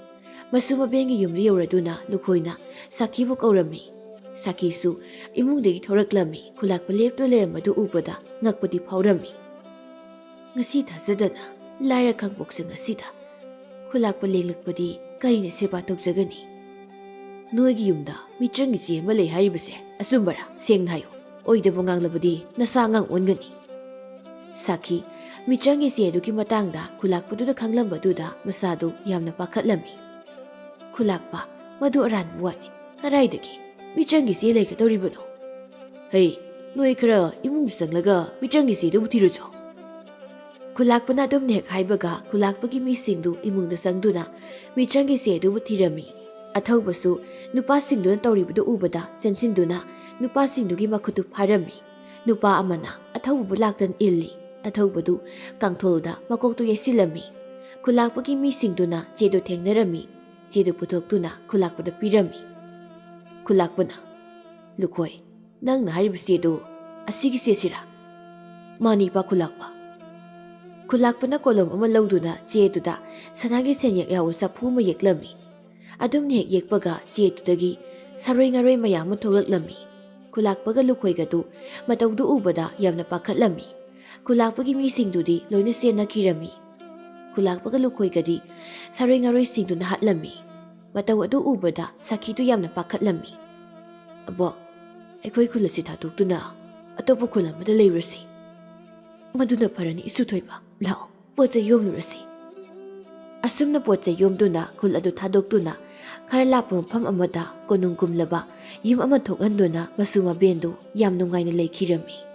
ꯃꯁꯨ ꯃꯕꯦꯟꯒꯤ ꯌꯨꯝꯗ ꯌꯧꯔꯗꯨꯅ ꯂꯨꯈꯣꯏꯅ ꯁꯥꯈꯤꯕꯨ ꯀꯧꯔꯝꯃꯤ꯫ ꯁꯥꯈꯤꯁꯨ ꯏꯃꯨꯡꯗꯒꯤ ꯊꯣꯔꯛꯂꯝꯃꯤ꯫ ꯈꯨꯂꯥꯛꯄ ꯂꯦꯞꯇꯨꯅ ꯂꯩꯔꯝꯕꯗꯨ ꯎꯕꯗ ꯉꯛꯄꯗꯤ ꯐꯥꯎꯔꯝꯃꯤ꯫ "ꯉꯁꯤ ꯊꯥꯖꯗꯅ ꯂꯥꯏꯔ ꯈꯥꯡꯄꯣꯛꯁꯪ ꯑꯁꯤꯗ ꯈꯨꯂꯥꯛꯄ ꯂꯦꯡꯂꯛꯄꯗꯤ ꯀꯔꯤꯅ ꯁꯦꯕꯥ ꯇꯧꯖꯒꯅꯤ?" "ꯅꯣꯏꯒꯤ ꯌꯨꯝꯗ ꯃꯤꯇ꯭ꯔꯪꯒꯤ ꯆꯦ ꯑꯃ ꯂꯩ ꯍꯥꯏꯔꯤꯕꯁꯦ ꯑꯆꯨꯝꯕꯔꯥ? ꯁꯦꯡꯅ ꯍꯥꯏꯌꯨ꯫ ꯑꯣꯏꯗꯕ ꯉꯥꯡꯂꯕꯗꯤ ꯅꯁꯥ ꯑꯉꯥꯡ ꯑꯣꯟꯒꯅꯤ꯫" ꯁꯥꯈꯤ ꯃꯤꯇ꯭ꯔꯪꯒꯤ ꯆꯦ ꯑꯗꯨꯒꯤ ꯃꯇꯥꯡꯗ ꯈꯨꯂꯥꯛꯄꯗꯨꯅ ꯈꯪꯂꯝꯕꯗꯨꯗ ꯃꯁꯥꯗꯨ ꯌꯥꯝꯅ ꯄꯥꯈꯠꯂꯝꯃꯤ꯫ "ꯈꯨꯂꯥꯛꯄ, ꯃꯗꯨ ꯑꯔꯥꯟꯕ ꯋꯥꯅꯤ꯫ ꯀꯗꯥꯏꯗꯒꯤ ꯃꯤꯇ꯭ꯔꯪꯒꯤ ꯆꯦ ꯂꯩꯒꯗꯧꯔꯤꯕꯅꯣ?" "ꯍꯩ, ꯅꯣꯏ ꯈꯔ ꯏꯃꯨꯡꯗ ꯆꯪꯂꯒ ꯃꯤꯇ꯭ꯔꯪꯒꯤ ꯆꯦꯗꯨꯕꯨ ꯊꯤꯔꯨꯆꯣ꯫" ꯈꯨꯂꯥꯛꯄꯅ ꯑꯗꯨꯝꯅ ꯍꯦꯛ ꯍꯥꯏꯕꯒ ꯈꯨꯂꯥꯛꯄꯒꯤ ꯃꯤꯁꯤꯡꯗꯨ ꯏꯃꯨꯡꯗ ꯆꯪꯗꯨꯅ ꯃꯤꯇ꯭ꯔꯪꯒꯤ ꯆꯦ ꯑꯗꯨꯕꯨ ꯊꯤꯔꯝꯃꯤ꯫ ꯑꯊꯧꯕꯁꯨ ꯅꯨꯄꯥꯁꯤꯡꯗꯨꯅ ꯇꯧꯔꯤꯕꯗꯨ ꯎꯕꯗ ꯆꯦꯟꯁꯤꯟꯗꯨꯅ ꯅꯨꯄꯥꯁꯤꯡꯗꯨꯒꯤ ꯃꯈꯨꯠꯇꯨ ꯐꯥꯔꯝꯃꯤ꯫ ꯅꯨꯄꯥ ꯑꯃꯅ ꯑꯊꯧꯕꯕꯨ ꯂꯥꯛꯇꯅ ꯏꯜꯂꯤ꯫ ꯑꯊꯧꯕꯗꯨ ꯀꯥꯡꯊꯣꯜꯗ ꯃꯀꯣꯛꯇꯨ ꯌꯩꯁꯤꯜꯂꯝꯃꯤ꯫ ꯈꯨꯂꯥꯛꯄꯒꯤ ꯃꯤꯁꯤꯡꯗꯨꯅ ꯆꯦꯗꯨ ꯊꯦꯡꯅꯔꯝꯃꯤ꯫ ꯆꯦꯗꯨ ꯄꯨꯊꯣꯛꯇꯨꯅ ꯈꯨꯂꯥꯛꯄꯗ ꯄꯤꯔꯝꯃꯤ꯫ ꯈꯨꯂꯥꯛꯄꯅ, "ꯂꯨꯈꯣꯏ, ꯅꯪꯅ ꯍꯥꯏꯔꯤꯕ ꯆꯦꯗꯨ ꯑꯁꯤꯒꯤ ꯆꯦꯁꯤꯔꯥ?" "ꯃꯥꯅꯤ, ꯏꯄꯥ ꯈꯨꯂꯥꯛꯄ꯫" ꯈꯨꯂꯥꯛꯄꯅ ꯀꯣꯂꯣꯝ ꯑꯃ ꯂꯧꯗꯨꯅ ꯆꯦꯗꯨꯗ ꯁꯅꯥꯒꯤ ꯁꯦꯟꯌꯦꯛ ꯌꯥꯎꯕ ꯆꯐꯨ ꯑꯃ ꯌꯦꯛꯂꯝꯃꯤ꯫ ꯑꯗꯨꯝ ꯍꯦꯛ ꯌꯦꯛꯄꯒ ꯆꯦꯗꯨꯗꯒꯤ ꯁꯥꯔꯣꯏ ꯉꯥꯔꯣꯏ ꯃꯌꯥꯝ ꯑꯃ ꯊꯣꯛꯂꯛꯂꯝꯃꯤ꯫ ꯈꯨꯂꯥꯛꯄꯒ ꯂꯨꯈꯣꯏꯒꯗꯨ ꯃꯇꯧꯗꯨ ꯎꯕꯗ ꯌꯥꯝꯅ ꯄꯥꯈꯠꯂꯝꯃꯤ꯫ ꯈꯨꯂꯥꯛꯄꯒꯤ ꯃꯤꯁꯤꯡꯗꯨꯗꯤ ꯂꯣꯏꯅ ꯆꯦꯟꯅꯈꯤꯔꯝꯃꯤ꯫ ꯈꯨꯂꯥꯛꯄꯒ ꯂꯨꯈꯣꯏꯒꯗꯤ ꯁꯥꯔꯣꯏ ꯉꯥꯔꯣꯏꯁꯤꯡꯗꯨꯅ ꯍꯥꯠꯂꯝꯃꯤ꯫ ꯃꯇꯧ ꯑꯗꯨ ꯎꯕꯗ ꯁꯥꯈꯤꯗꯨ ꯌꯥꯝꯅ ꯄꯥꯈꯠꯂꯝꯃꯤ꯫ "ꯑꯕꯣꯛ, ꯑꯩꯈꯣꯏ ꯈꯨꯜ ꯑꯁꯤ ꯊꯥꯗꯣꯛꯇꯨꯅ ꯑꯇꯣꯞꯄ ꯈꯨꯜ ꯑꯃꯗ ꯂꯩꯔꯨꯔꯁꯤ꯫ ꯃꯗꯨꯅ ꯐꯔꯅꯤ ꯏꯁꯨ ꯊꯣꯏꯕ꯫ ꯂꯥꯛꯑꯣ, ꯄꯣꯠ ꯆꯩ ꯌꯣꯝꯂꯨꯔꯁꯤ꯫" ꯑꯁꯨꯝꯅ ꯄꯣꯠ ꯆꯩ ꯌꯣꯝꯗꯨꯅ ꯈꯨꯜ ꯑꯗꯨ ꯊꯥꯗꯣꯛꯇꯨꯅ ꯈꯔ ꯂꯥꯞꯄ ꯃꯐꯝ ꯑꯃꯗ ꯀꯣꯅꯨꯡ ꯀꯨꯝꯂꯕ ꯌꯨꯝ ꯑꯃ ꯊꯣꯛꯍꯟꯗꯨꯅ ꯃꯁꯨ ꯃꯕꯦꯟꯗꯨ ꯌꯥꯝ ꯅꯨꯡꯉꯥꯏꯅ ꯂꯩꯈꯤꯔꯝꯃꯤ꯫